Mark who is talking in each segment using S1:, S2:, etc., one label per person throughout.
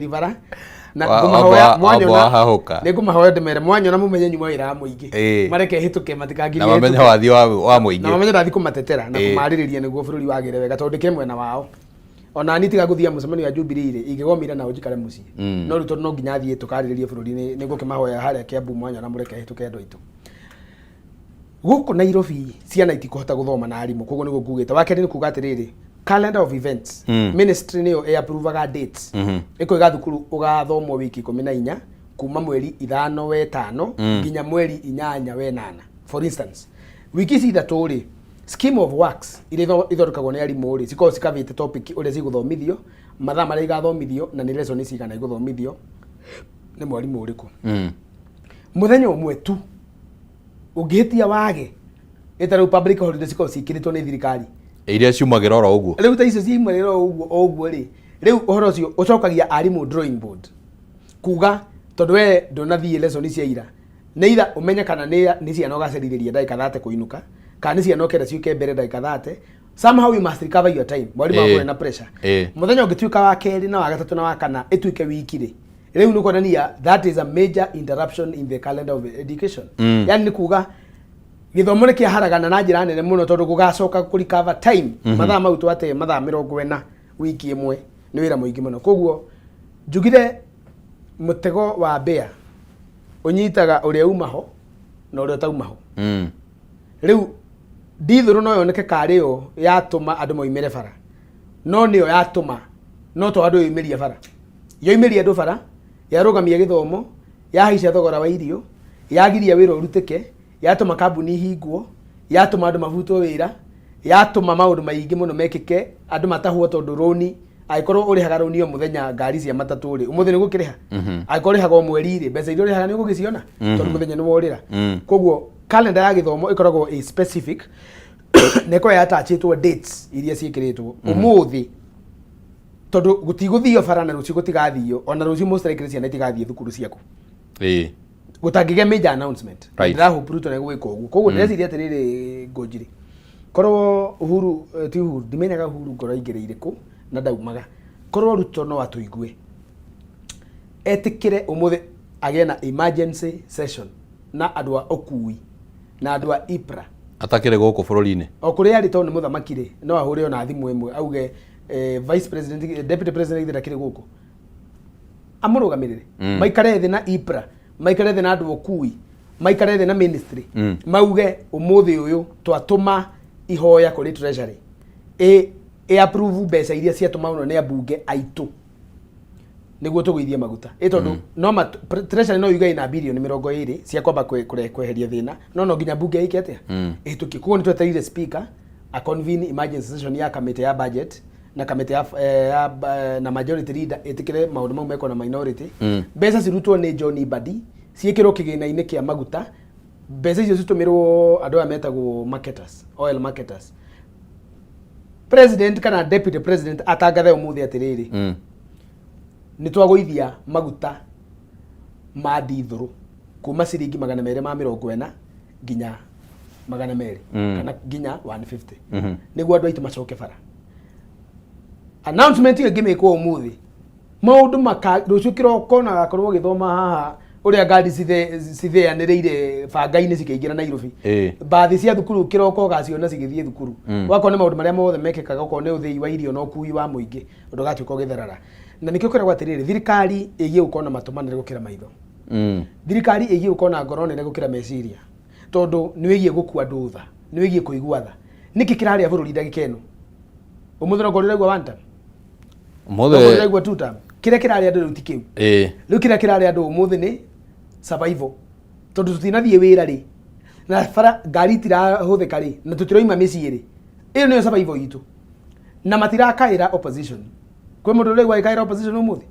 S1: Bara na
S2: Wa-
S1: ngũmahoya
S2: wamba
S1: mwanyona
S2: wahahũka.
S1: nĩ ngũmahoya ndĩmere mwanyona mũmenye nyuma wĩra wa mũingĩ. Mareke hĩtũke
S2: Na
S1: matikangirie
S2: mamenye
S1: hĩtũke.
S2: wathi wa
S1: Na
S2: mũingĩ.
S1: mamenye ndathi kũmatetera na kũmarĩrĩria nĩguo bũrũri wagĩre wega, tondũ ndĩkĩrĩ mwena wao. Ona ni tiga gũthiĩ mũcemanio ya Jubilee rĩ, ingĩgomire nao njikare mũciĩ. No rĩu tondũ no nginya thiĩ tũkarĩrĩrie bũrũri, nĩ ngũkĩmahoya harĩa Kiambu mwanyona mũreke hĩtũke andũ aitũ. Gũkũ Nairobi ciana itikũhota gũthoma na arimũ, koguo nĩguo ngugĩte. Wa kerĩ nĩ kuga atĩrĩrĩ, calendar of events, ministry nĩyo ĩ-approvaga dates. Ĩkoiga thukuru ũgathomwo wiki 14 kuma mweri 5 wetano nginya mweri 8 wenana. For instance, wiki ici 3 rĩ, scheme of works iria ithondekagwo nĩ arimũ rĩ, cikoragwo cikavĩte topic ũrĩa cigũthomithio, mathaa marĩa igathomithio, na nĩ lesson cigana igũthomithio nĩ mwarimũ ũrĩkũ. Mũthenya ũmwe tu ũngĩhĩtia wage ĩta rĩu public holiday cikoragwo ciĩkĩrĩtwo nĩ thirikari.
S2: Iria ciumagĩra oro ũguo.
S1: Rĩu ta icio ciumagĩra o ũguo o ũguo rĩ, rĩu ũhoro ũcio ũcokagia arimũ drawing board, kuga tondũ we ndũnathiĩ lesson cia ira, nĩ ira ũmenye kana nĩ ciana ũgacerithĩria ndagĩka 30 kũinũka, kana nĩ ciana ũkenda ciũke mbere ndagĩka 30. Somehow you must recover your time. Mwarimũ akorwo na pressure. Mũthenya ũngĩtuĩka wa kerĩ na wa gatatũ na wa kana ĩtuĩke wiki rĩ, rĩu nĩ kuonania that is a major interruption in the calendar of education. Yani nĩ kuga gĩthomo nĩ kĩaharagana na njĩra nene mũno, tondũ gũgacoka kũ recover time, mathaa mau twate mathaa 40 wiki ĩmwe, nĩ wĩra mũingĩ mũno. Koguo njugire mũtego wa mbĩa ũnyitaga ũrĩa uma ho na ũrĩa ũtauma ho. Rĩu ndithũrũ no yoneke karĩ yo yatũma andũ maumĩre bara, no nĩyo yatũma no to andũ yoimĩria bara, yoimĩria andũ bara, yarũgamia gĩthomo, yahaica thogora wa irio, yagiria wĩra ũrutĩke, yatũma kambuni ihingwo, yatũma andũ mabutwo wĩra, yatũma maũndũ maingĩ mũno mekĩke, andũ matahwo, tondũ rũni angĩkorwo ũrĩhaga rũni o mũthenya ngari cia matatũ rĩ, ũmũthĩ nĩ ũgũkĩrĩha? Angĩkorwo ũrĩhaga o mweri rĩ, mbeca iria ũrĩhaga nĩ ũgũgĩciona, tondũ mũthenya nĩ worĩra. Koguo calendar ya gĩthomo ĩkoragwo ĩ specific na ĩkoragwo yatachĩtwo dates iria ciĩkĩrĩtwo ũmũthĩ, tondũ gũtigũthio bara na rũciũ gũtigathio, ona rũciũ most likely ciana itigathiĩ thukuru ciaku gũtangĩgĩa major announcement. Ndĩrahope Ruto nĩ egwĩka ũguo. Koguo ndĩreciria atĩrĩrĩ, Ngũnjiri, korwo Uhuru, ti Uhuru, ndimenyaga Uhuru ngoro aingĩrĩire kũ na ndaumaga, korwo Ruto no atũigue, etĩkĩre ũmũthĩ agĩe na emergency session na andũ a ũkui na andũ a IPRA.
S2: Atakĩrĩ gũkũ bũrũri-inĩ.
S1: O kũrĩa arĩ, tondũ nĩ mũthamaki rĩ, no ahũre ona thimũ ĩmwe auge, vice president, deputy president githĩ ndakĩrĩ gũkũ, amũrũgamĩrĩre. Maikare thĩ na IPRA, maikare thĩ na andũ a ũkui, maikare thĩ na ministry, mauge ũmũthĩ ũyũ twatũma ihoya kũrĩ treasury ĩ approve mbeca iria ciatũmanwo nĩ ambunge aitũ nĩguo tũgũithie maguta, ĩ tondũ no treasury no yuge ĩna birioni 20 cia kwamba kweheria thĩna, no no nginya mbunge ĩke atĩa? Ĩhĩtũkie. Koguo nĩ twetereire speaker a convene emergency session ya kamĩtĩ ya budget na kamĩtĩ ya na majority leader ĩtĩkĩre maũndũ mau mekwo na minority. Mbeca cirutwo nĩ John Mbadi ciĩkĩrwo kĩgĩna-inĩ kĩa maguta, mbeca icio citũmĩrwo andũ aya metagwo marketers, oil marketers. President kana deputy president atangathe ũmũthĩ atĩrĩrĩ, nĩ twagũithia maguta ma ndithũrũ kuma ciringi 240 nginya 200 kana nginya 150 nĩguo andũ aitũ macoke bara. Announcement ĩyo ĩngĩmĩkwo ũmũthĩ, maũndũ maka rũciũ kĩroko na gakorwo ũgĩthoma haha ũrĩa ngari citheanĩrĩire banga-inĩ cikĩingĩra Nairobi. Mbathi cia thukuru kĩroko ũgaciona cigĩthiĩ thukuru. Wakorwo nĩ maũndũ marĩa mothe mekĩkaga, okorwo nĩ ũthĩi wa irio na ũkui wa mũingĩ, ũndũ ũgatuĩka ũgĩtherara. Na nĩkĩo kĩragwo atĩrĩrĩ, thirikari ĩgiĩ gũkorwo na matũ manene gũkĩra maitho. Thirikari ĩgiĩ gũkorwo na ngoro nene gũkĩra meciria, tondũ nĩ wĩgiĩ gũkua andũ tha, nĩ wĩgiĩ kũigua tha. Nĩkĩ kĩrarĩa bũrũri ndagĩka ĩno? Ũmũthĩ no ngorwo ũraigua one term, no ngorwo
S2: Ũmũthĩ
S1: ũraigua two term. Kĩrĩa kĩrarĩa andũ rĩu ti kĩu. Rĩu kĩrĩa kĩrarĩa andũ ũmũthĩ nĩ survival, tondũ tũtinathiĩ wĩra rĩ, na bara ngari itirahũthĩka rĩ, na tũtiroima mĩciĩ rĩ, ĩyo nĩyo survival itũ. Na matirakaĩra opposition. Kwĩ mũndũ ũraigua agĩkaĩra opposition ũmũthĩ?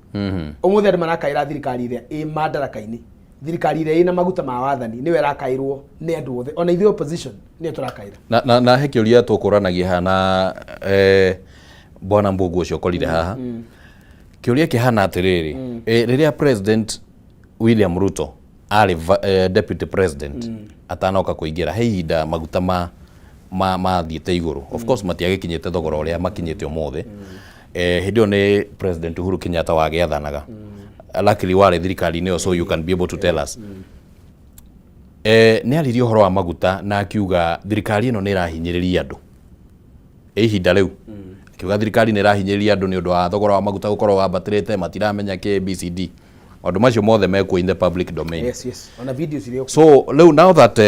S1: Ũmũthĩ andũ marakaĩra thirikari ĩrĩa ĩ madaraka-inĩ, thirikari ĩrĩa ĩna maguta ma wathani, nĩyo ĩrakaĩrwo nĩ andũ othe. Ona ithuĩ opposition nĩyo tũrakaĩra.
S2: Na he kĩũria tũkũranagia haha na bwana Mbũguo ũcio ũkorire haha. Kĩũria kĩhana atĩrĩrĩ, rĩrĩa President William Ruto arĩ deputy president atanoka kũingĩra, he ihinda maguta ma mathiĩte igũrũ. Of course matiagĩkinyĩte thogora ũrĩa makinyĩte ũmũthĩ. Hĩndĩ ĩyo nĩ President Uhuru Kenyatta wagĩathanaga. Luckily warĩ thirikari-inĩ ĩyo, so you can be able to tell us. Nĩ aririe ũhoro wa maguta na akiuga thirikari ĩno nĩ ĩrahinyĩrĩria andũ. Ihinda rĩu akiuga thirikari nĩ ĩrahinyĩrĩria andũ nĩ ũndũ wa thogora wa maguta gũkorwo wambatĩrĩte, matiramenya kĩ ABCD. Maũndũ macio mothe mekuo in the public domain.
S1: Yes, ona video cirĩ o
S2: So rĩu now that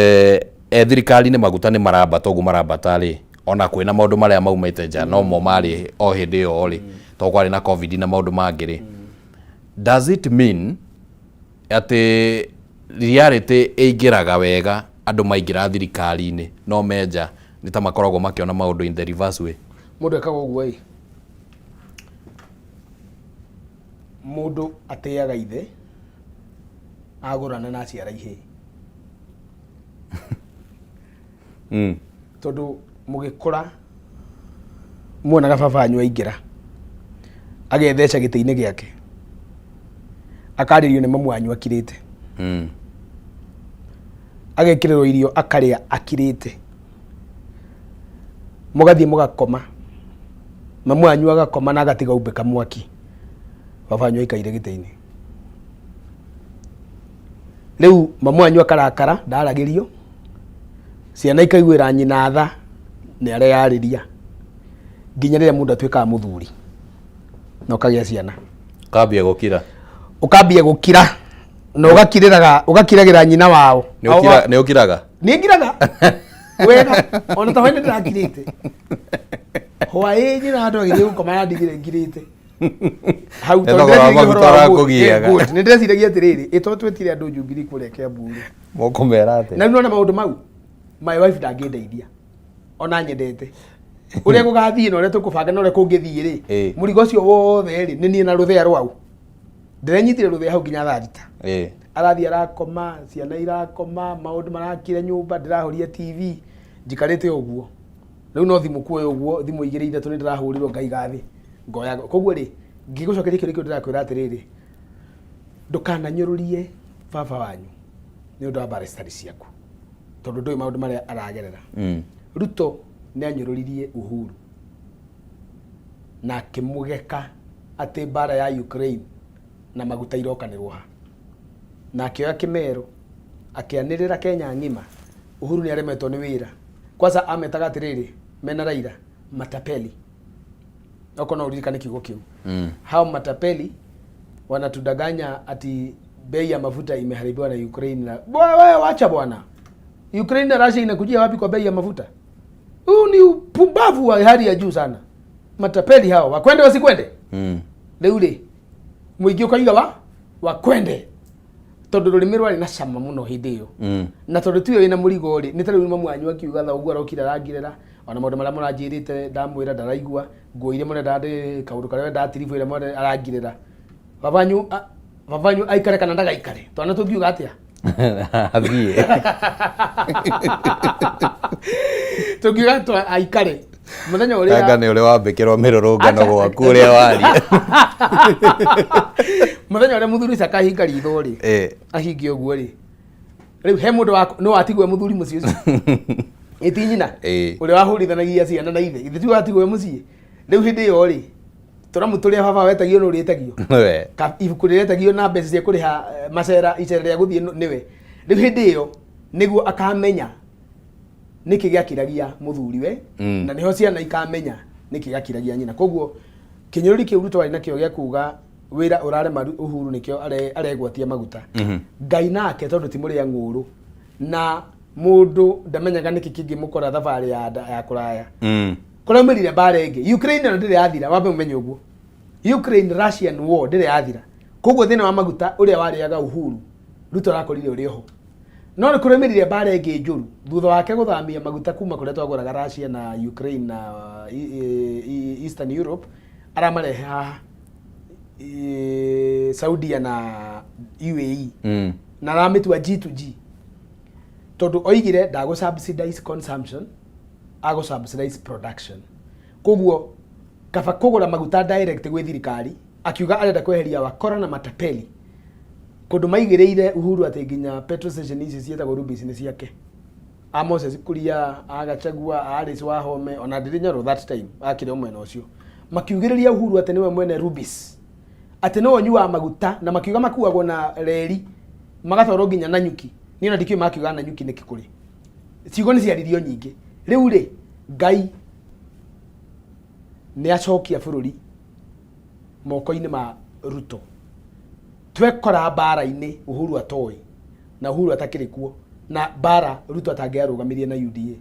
S2: thirikari-inĩ maguta nĩ marambata ũguo marambata rĩ, ona kwĩna maũndũ marĩa maumĩte nja no mo marĩ o hĩndĩ ĩyo rĩ, tondũ kwarĩ na COVID na maũndũ mangĩ rĩ, does it mean atĩ reality ĩingĩraga wega andũ maingĩra thirikari-inĩ, no menja nĩ ta makoragwo makĩona maũndũ in the reverse way?
S1: Mũndũ ekaga ũguo ĩ, mũndũ atĩaga ithe agũrana na aciara ihĩĩ. Tondũ mũgĩkũra muonaga baba wanyu aingĩra agetheca gĩtĩ-inĩ gĩake, akarĩrio nĩ mamu wanyu akirĩte, agekĩrĩrwo irio akarĩa akirĩte, mũgathiĩ mũgakoma, mamu wanyu agakoma na agatiga umbĩka mwaki, baba wanyu aikaire gĩtĩ-inĩ. Rĩu mamu wanyu akarakara ndaragĩrio, ciana ikaiguĩra nyina tha nĩ areyarĩria, nginya rĩrĩa mũndũ atuĩkaga mũthuri na ũkagĩa ciana.
S2: Kambia gũkira.
S1: Ũkambia gũkira na ũgakirĩraga, ũgakiragĩra nyina wao.
S2: Nĩ ũkiraga?
S1: Nĩ ngiraga wega, ona ta hwaĩ ndĩrakirĩte hwaĩ, nyina andũ agĩthiĩ gũkoma na ndigire ngirĩte hau.
S2: Nĩ thogora wa maguta ũrakũgiaga.
S1: Nĩ ndĩreciragia atĩrĩrĩ, ĩ to twĩtire andũ Jubilee kũrĩa Kiambu rĩ,
S2: Mũkũmera atĩa?
S1: Na rĩu nona maũndũ mau, my wife ndangĩndeithia ona nyendete ũrĩa gũgathiĩ na ũrĩa tũkũbanga na ũrĩa kũngĩthiĩ rĩ, mũrigo ũcio wothe rĩ, nĩ niĩ na rũthĩa rwau ndĩrenyitire rũthĩa hau nginya thaa 6. Arathiĩ arakoma, ciana irakoma, maũndũ marakira nyũmba, ndĩrahoria TV, njikarĩte ũguo. Rĩu no thimũ kuoya ũguo, thimũ igĩrĩ ithatũ nĩ ndĩrahũrĩrwo, ngaiga thĩ ngoya. Koguo rĩ, ngĩgũcokeria kĩũria kĩu, ndĩrakwĩra atĩrĩrĩ, ndũkananyũrũrie baba wanyu nĩ ũndũ wa baristari ciaku, tondũ ndũĩ maũndũ marĩa aragerera. Ruto nĩ anyũrũririe Uhuru na akĩmũgeka atĩ mbara ya Ukraine na maguta irokanĩrwo ha, na akĩoya kĩmero akĩanĩrĩra Kenya ng'ima Uhuru nĩ aremetwo nĩ wĩra. Kwanza ametaga atĩrĩrĩ, mena Raila matapeli. Okorwo no ũririkane kiugo kĩu. Hao matapeli wanatudanganya ati bei ya mafuta imeharibiwa na Ukraine na wewe wacha bwana. Ukraine na Russia inakujia wapi kwa bei ya mafuta? Huu ni upumbavu wa hali ya juu sana. Matapeli hao wakwende wasikwende? Rĩu rĩ, mũingĩ ũkaiga wa wakwende, tondũ rũrĩmĩ rwarĩ na cama mũno hĩndĩ ĩyo. Na tondũ tiwe wĩna mũrigo rĩ, nĩ ta rĩu mamu wanyu akiuga tha ũguo arokire arangirĩra, ona maũndũ marĩa mũranjĩrĩte ndamwĩra ndaraigua, nguo iria mũrenda ndĩ kaũndũ karĩa ndatiribu ĩrĩa mwende arangirĩra. Baba wanyu baba wanyu aikare kana ndagaikare? Twana tũngiuga atĩa?
S2: Athiĩ.
S1: Tũngiuga aikare mũthenya ũrĩa
S2: Anga nĩ ũrĩ wambĩkĩrwo mĩrũrũngano gwaku ũrĩa waria.
S1: Mũthenya ũrĩa mũthuri ũcio akahinga ritho rĩ, ahinge ũguo rĩ, rĩu he mũndũ wa no watigwo e mũthuri mũciĩ ũcio ĩti nyina ũrĩa wahũrithanagia ciana na ithe, ithe ti watigwo e mũciĩ. Rĩu hĩndĩ ĩyo rĩ, tũramu tũrĩa baba wetagio nĩ ũrĩtagio.
S2: We.
S1: Ibuku rĩretagio na mbeca cia kũrĩha macera icera rĩa gũthiĩ nĩwe. Rĩu hĩndĩ ĩyo nĩguo akamenya nĩkĩ gĩakiragia mũthuriwe. Na nĩho ciana ikamenya nĩkĩ gĩakiragia nyina. Koguo kĩnyũrũri kĩu Ruto arĩ nakĩo gĩa kuga wĩra ũrarema Uhuru nĩkĩo aregwatia maguta. Ngai nake tondũ ti mũrĩa ng'ũrũ na mũndũ ndamenyaga nĩkĩ kĩngĩmũkora thabarĩ ya kũraya. Kũraumĩrire mbara ĩngĩ Ukraine, na ndĩrĩ yathira. Wambe ũmenye ũguo, Ukraine Russian war ndĩrĩ yathira. Koguo thĩna wa maguta ũrĩa warĩaga Uhuru, Ruto arakorire ũrĩ oho. No nĩ kũraumĩrire mbara ĩngĩ njũru thutha wake gũthamia maguta kuma kũrĩa twagũraga Russia na Ukraine na Eastern Europe, aramarehe haha Saudia na UAE. Na aramĩtua G2G tondũ oigire ndagũ subsidize consumption, agũ subsidize production. Koguo kaba kũgũra maguta direct gwĩ thirikari, akiuga arenda kweheria wakora na matapeli kũndũ maigĩrĩire Uhuru atĩ nginya petrol station ici ciĩtagwo Rubis nĩ ciake, a Moses Kuria, a Gachagua, a Alice Wahome, ona Ndindi Nyoro that time akĩrĩ o mwena ũcio. Makiugĩrĩria Uhuru atĩ nĩwe mwene Rubis, atĩ nĩwe ũnyuaga maguta, na makiuga makuagwo na reri magatwarwo nginya Nanyuki. Niĩ ona ndikĩũĩ makiuga Nanyuki nĩkĩ kũrĩ. Ciugo nĩ ciaririo nyingĩ. Rĩu rĩ, Ngai nĩ acokia bũrũri moko-inĩ ma Ruto. Twekora mbara-inĩ Uhuru atoĩ na Uhuru atakĩrĩ kuo, na mbara Ruto atangĩarũgamirie na UDA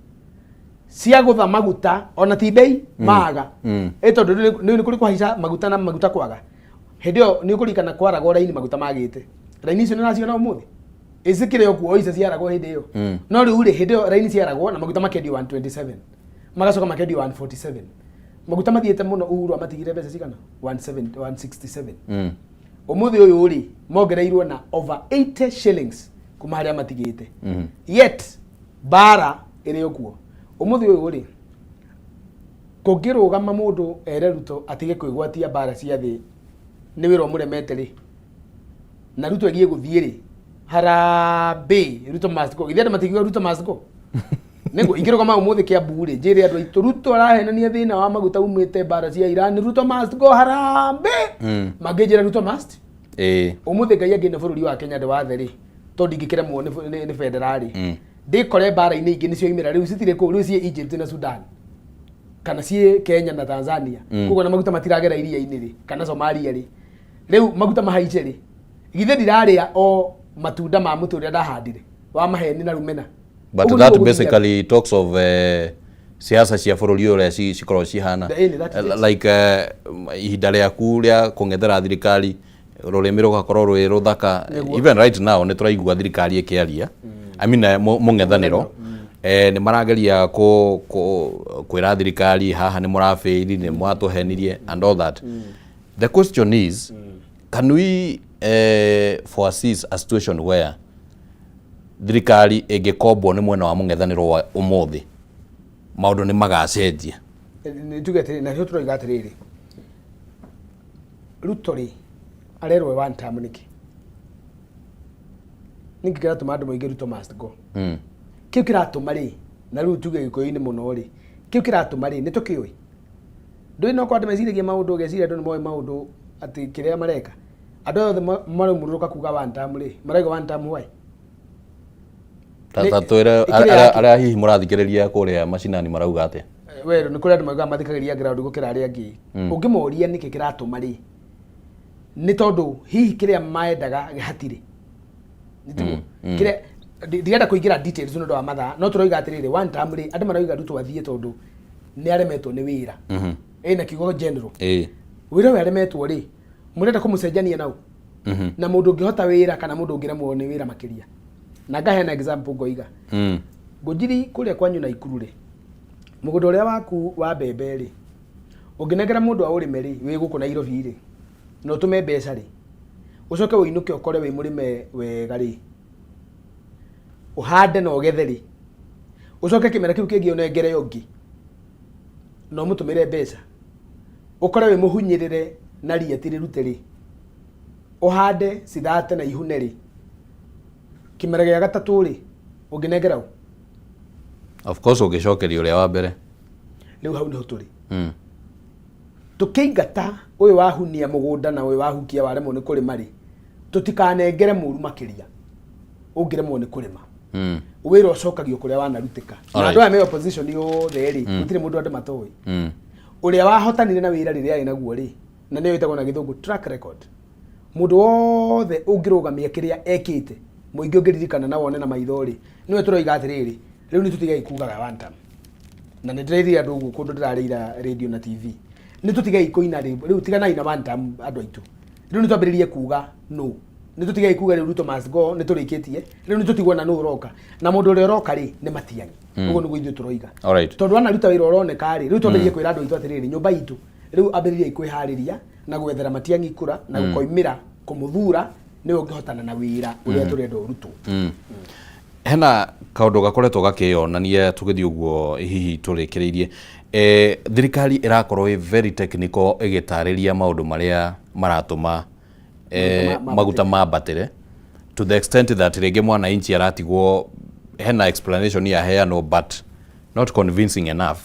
S1: cia gũtha maguta ona ti bei maga. Ĩ tondũ nĩ kũrĩ kũhaica maguta na maguta kwaga. Hĩndĩ ĩyo nĩ ũkũririkana kwaragwo raini maguta magĩte. Raini icio nĩ ũraciona ũmũthĩ ĩcikĩrĩ o kuo, o icio ciaragwo hĩndĩ ĩyo. No rĩu rĩ, hĩndĩ ĩyo raini ciaragwo na maguta makendio 127, magacoka makendio 147. Maguta mathiĩte mũno. Uhuru amatigire mbeca cigana? 17 167. Ũmũthĩ ũyũ rĩ, mongereirwo na over 80 shillings kuma harĩa matigĩte. Yet mbara ĩrĩ o kuo. Ũmũthĩ ũyũ rĩ, kũngĩrũgama mũndũ ere Ruto atige kwĩgwatia mbara cia thĩ, nĩ wĩra ũmũremete rĩ, na Ruto egie gũthiĩ rĩ, harambee, Ruto must go. Githĩ andũ matingiuga Ruto must go? Nĩguo ingĩrũgama ũmũthĩ Kĩambu rĩ, njĩre andũ aitũ Ruto arahenania, thĩna wa maguta umĩte mbara cia Iran, Ruto must go, harambee. Mangĩnjĩra Ruto must. Ũmũthĩ Ngai angĩne bũrũri wa Kenya ndĩwathe rĩ, tondũ ndingĩkĩremwo nĩ bendera rĩ, ndĩkore mbara-inĩ ingĩ nĩcio imĩra rĩu citirĩ kũu, rĩu ciĩ Egypt na Sudan kana ciĩ Kenya na Tanzania. Koguo na maguta matiragera iria-inĩ rĩ, kana Somalia rĩ, rĩu maguta mahaice rĩ, githĩ ndirarĩa o matunda ma mũtĩ ũrĩa ndahandire wa maheni na rũmena?
S2: But
S1: Ũguo
S2: that
S1: nĩguo gũthiaga.
S2: Basically talks of siasa cia bũrũri ũrĩa cikoragwo cihana.
S1: Ĩni, that is it.
S2: Like ihinda rĩaku rĩa kũng'ethera thirikari, rũrĩmĩ rũgakorwo rwĩ rũthaka. Even right now nĩ tũraigua thirikari ĩkĩaria, I mean, mũng'ethanĩro nĩ marageria kwĩra thirikari haha nĩ mũrabĩiri, nĩ mwatũhenirie and all that. The question is, can we foresee a situation where thirikari ĩngĩkombwo nĩ mwena wa mũng'ethanĩro wa ũmũthĩ, maũndũ nĩ magacenjia?
S1: Nĩ tuge atĩrĩ, na nĩho tũroiga atĩrĩrĩ, Ruto rĩ, arerwo one term nĩkĩ? Nĩkĩ kĩratũma andũ moige Ruto must go? Kĩu kĩratũma rĩ, na rĩu tuge gĩkũyũ-inĩ mũno rĩ, kĩu kĩratũma rĩ, nĩ tũkĩũĩ ndũĩ no kwa andũ meciragia maũndũ, ũgeciria andũ nĩ moĩ maũndũ atĩ kĩrĩa mareka. Andũ aya othe maraumũrũrũka kuga one term rĩ, marauga one term why?
S2: Ta twĩre
S1: Ĩkĩrĩ yake.
S2: Arĩa hihi mũrathikĩrĩria kũrĩa macinani marauga atĩa?
S1: We nĩ kũrĩ andũ maugaga mathikagĩrĩria ground gũkĩra arĩa angĩ. Ũngĩmoria nĩkĩ kĩratũma rĩ, nĩ tondũ hihi kĩrĩa maendaga hatirĩ. Nĩ tiguo? Kĩrĩa ndirenda kũingĩra details nĩ ũndũ wa mathaa, no tũroiga atĩrĩrĩ, one term rĩ, andũ marauga Ruto athiĩ tondũ nĩ aremetwo nĩ wĩra. Ĩ na kiugo general, wĩra ũyũ aremetwo rĩ, mũrenda kũmũcenjania nau na mũndũ ũngĩhota wĩra kana mũndũ ũngĩremwo nĩ wĩra makĩria. Na ngaheana example, ngoiga, ngũnjiri kũrĩa kwanyu na Ikuru rĩ, mũgũnda ũrĩa waku wa mbembe rĩ, ũngĩnengera mũndũ aũrĩme rĩ, wĩ gũkũ Nairobi rĩ, na ũtũme mbeca rĩ, ũcoke ũinũke ũkore wĩ mũrĩme wega rĩ, ũhande na ũgethe rĩ, ũcoke kĩmera kĩu kĩngĩ ũnengere ũngĩ na ũmũtũmĩre mbeca, ũkore wĩ mũhunyĩrĩre na ria ti rĩrute rĩ, ũhande cithate na ihune rĩ, kĩmera gĩa gatatũ rĩ, ũngĩnengera ũ?
S2: Of course ũngĩcokeria ũrĩa wa mbere.
S1: Rĩu hau nĩho tũrĩ. Tũkĩingata ũyũ wahunia mũgũnda na ũyũ wahukia waremwo nĩ kũrĩma rĩ, tũtikanengere mũru makĩria ũngĩremwo nĩ kũrĩma. Wĩra ũcokagio kũrĩa wanarutĩka. Na andũ aya me opposition othe rĩ, gũtirĩ mũndũ andũ matoĩ. Ũrĩa wahotanire na wĩra rĩrĩa arĩ naguo rĩ, na nĩyo ĩtagwo na gĩthũngũ track record, mũndũ wothe ũngĩrũgamia kĩrĩa ekĩte, mũingĩ ũngĩririkana na wone na maitho rĩ, nĩwe tũroiga atĩrĩrĩ, rĩu nĩ tũtigei kugaga one term. Na nĩ ndĩrairire andũ ũguo kũndũ ndĩrarĩira radio na TV, nĩ tũtigei kũina rĩmbo rĩu, tiganai na one term. Andũ aitũ, rĩu nĩ twambĩrĩrie kuga no, nĩ tũtigei kuga rĩu Ruto must go, nĩ tũrĩkĩtie. Rĩu nĩ tũtigwo na nũ ũroka, na mũndũ ũrĩa ũroka rĩ, nĩ Matiang'i. Ũguo nĩguo ithuĩ tũroiga. Tondũ anaruta wĩra ũroneka rĩ, rĩu twambĩrĩrie kwĩra andũ aitũ atĩrĩrĩ, nyũmba itũ rĩu ambĩrĩriai kwĩharĩria na gwethera Matiang'i kura na gũkoimĩra kũmũthura, nĩwe ũngĩhotana na wĩra ũrĩa tũrenda ũrutwo.
S2: Hena kaũndũ gakoretwo gakĩyonania tũgĩthiĩ ũguo hihi tũrĩkĩrĩirie. Thirikari ĩrakorwo ĩ very technical ĩgĩtarĩria maũndũ marĩa maratũma
S1: Maguta
S2: maguta mambatĩre, to the extent that rĩngĩ mwananchi aratigwo hena explanation yaheanwo but not convincing enough.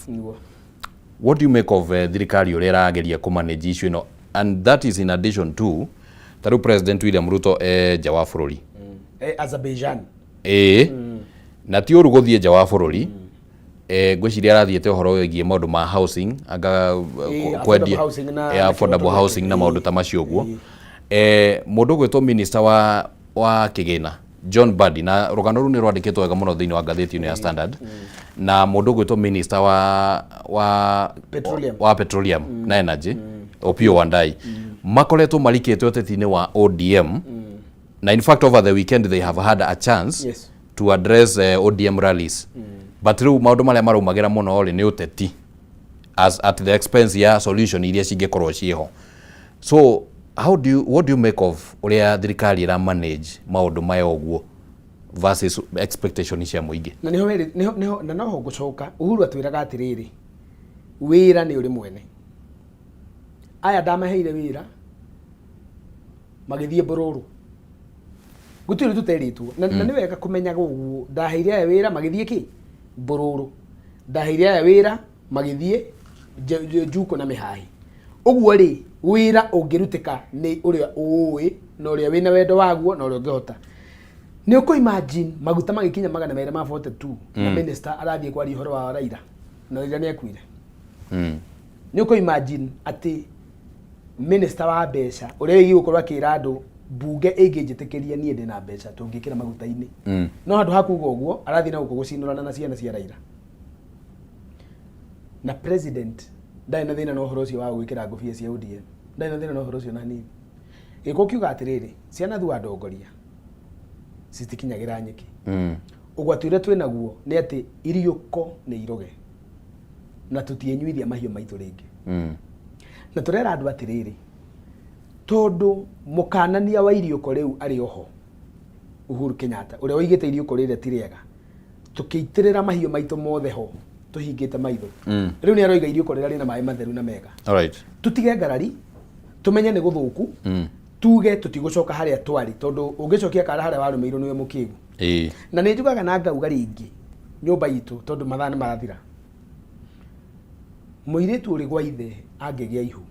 S2: What do you make of thirikari ũrĩa ĩrageria kũ manage issue ĩno, and that is in addition to ta rĩu President William Ruto e nja wa bũrũri?
S1: Azerbaijan.
S2: Ĩĩ, na ti ũru gũthiĩ nja wa bũrũri. Ngwĩciria arathiĩte ũhoro wĩgiĩ maũndũ ma housing anga
S1: affordable
S2: kwendia
S1: housing
S2: affordable
S1: na
S2: housing na maũndũ ta macio ũguo. Mũndũ ũgwĩtwo minister wa kĩgĩna John Mbadi, na rũgano rũu nĩ rwandĩkĩtwo wega mũno thĩinĩ wa ngathĩti ĩno ya Standard, na mũndũ ũgwĩtwo minister wa
S1: Petroleum.
S2: Wa petroleum na energy, Opiyo Wandayi, makoretwo marikĩte ũteti-inĩ wa ODM, na in fact over the weekend they have had a chance to address ODM rallies, but rĩu maũndũ marĩa maraumagĩra mũno rĩ nĩ ũteti as at the expense ya solution iria cingĩkorwo ciĩho. So how do you what do you make of ũrĩa thirikari ĩra manage maũndũ maya ũguo versus expectation cia mũingĩ?
S1: Na niho niho na noho ngũcoka. Uhuru atwĩraga atĩrĩrĩ, wĩra nĩ ũrĩ mwene. Aya ndamaheire wĩra magĩthiĩ mbũrũrũ, gũtirĩ tũterĩtwo na nĩ wega kũmenyaga ũguo. Ndaheire aya wĩra magĩthiĩ kĩ mbũrũrũ, ndaheire aya wĩra magĩthiĩ njuko na mĩhahi. Ũguo rĩ, wĩra ũngĩrutĩka nĩ ũrĩa ũĩ na ũrĩa wĩna wendo waguo na ũrĩa ũngĩhota. Nĩ ũkũ imagine maguta magĩkinya 242 na minister arathiĩ kwaria ũhoro wa Raila na Raila nĩ akuire? Nĩ ũkũ imagine atĩ minister wa mbeca ũrĩa wĩgiĩ gũkorwo akĩra andũ mbunge ĩngĩnjĩtĩkĩria niĩ ndĩna mbeca tũngĩkĩra maguta-inĩ, no handũ ha kuga ũguo arathiĩ na gũkũ gũcinũrana na ciana cia Raila? Na president ndarĩ na thĩna na ũhoro ũcio wa gwĩkĩra ngũbia cia ODM, ndarĩ na thĩna na ũhoro ũcio na hanini. Gĩkũ kiuga atĩrĩrĩ, ciana thua ndongoria citikinyagĩra nyeki. Ũgwati ũrĩa twĩ naguo nĩ atĩ iriũko nĩ iroge na tũtiĩnyuithia mahiũ maitũ rĩngĩ. Na tũrera andũ atĩrĩrĩ, tondũ mũkanania wa iriũko rĩu arĩ oho Uhuru Kenyatta, ũrĩa waigĩte iriũko rĩrĩa ti rĩega, tũkĩitĩrĩra mahiũ maitũ mothe ho tũhingĩte maitho. Rĩu nĩ aroiga iriũko rĩrĩa rĩna maĩ matheru na mega. Tũtige ngarari, tũmenye nĩ gũthũku, tuge tũtigũcoka harĩa twarĩ, tondũ ũngĩcokia kara harĩa warũmĩirwo nĩwe mũkĩgu. Na nĩ njugaga na ngauga rĩngĩ nyũmba itũ, tondũ mathaa nĩ marathira, mũirĩtu ũrĩ gwa ithe angĩgĩa ihu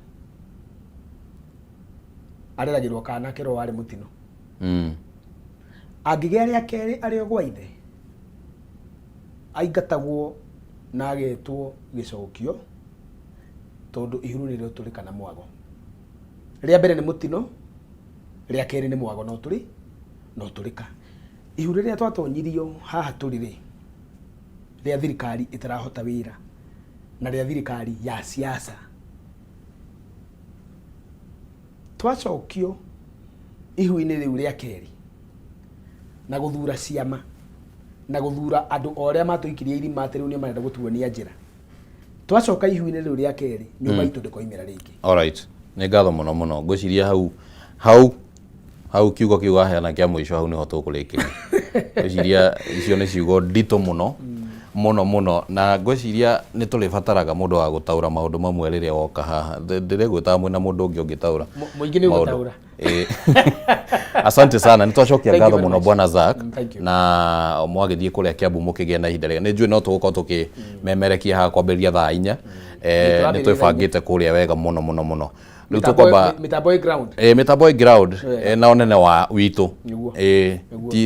S1: areragĩrwo kana kerwo warĩ mũtino. Angĩgĩa rĩa kerĩ arĩ o gwa ithe aingatagwo na agetwo gĩcokio, tondũ ihuru nĩrĩo tũrĩ kana mwago. Rĩa mbere nĩ mũtino, rĩa kerĩ nĩ mwago no tũrĩ no tũrĩka. Ihu rĩrĩa twatonyirio haha tũrĩ rĩ, rĩa thirikari ĩtarahota wĩra na rĩa thirikari ya siasa, twacokio ihu-inĩ rĩu rĩa kerĩ na gũthura ciama na gũthura andũ o arĩa matũikirie irima atĩ rĩu nĩo marenda gũtuonia njĩra, twacoka ihu-inĩ rĩu rĩa kerĩ, nyũmba itũ ndĩkoimĩra rĩngĩ.
S2: Alright, nĩ ngatho mũno mũno. Ngwĩciria hau kiugo kĩu waheana kĩa mũico, hau nĩho tũkũrĩkĩria. Ngwĩciria icio nĩ ciugo nditũ mũno mũno mũno, na ngwĩciria nĩ tũrĩbataraga mũndũ wa gũtaũra maũndũ mamwe rĩrĩa woka haha. Ndĩregwĩtaga mwĩna mũndũ ũngĩ ũngĩtaũra
S1: Mũingĩ nĩ
S2: maũndũ.
S1: ũgũtaũra.
S2: Asante sana, nĩ twacokia
S1: Thank you
S2: ngatho
S1: very
S2: mũno,
S1: much.
S2: bwana Zack.
S1: Thank you.
S2: Na mwagĩthiĩ kũrĩa Kiambu mũkĩgĩa na ihinda rĩega. Nĩ njũĩ no tũgũkorwo tũkĩmemerekia haha kwambĩrĩria thaa 4. Nĩ
S1: Nĩ
S2: twĩbangĩte kũrĩa wega mũno mũno mũno. Rĩu
S1: Mĩtambo-
S2: tũkwamba
S1: mĩtambo ĩ ground.
S2: Mĩtambo ĩ ground.
S1: Wega.
S2: Na ũnene wa witũ.
S1: Nĩguo.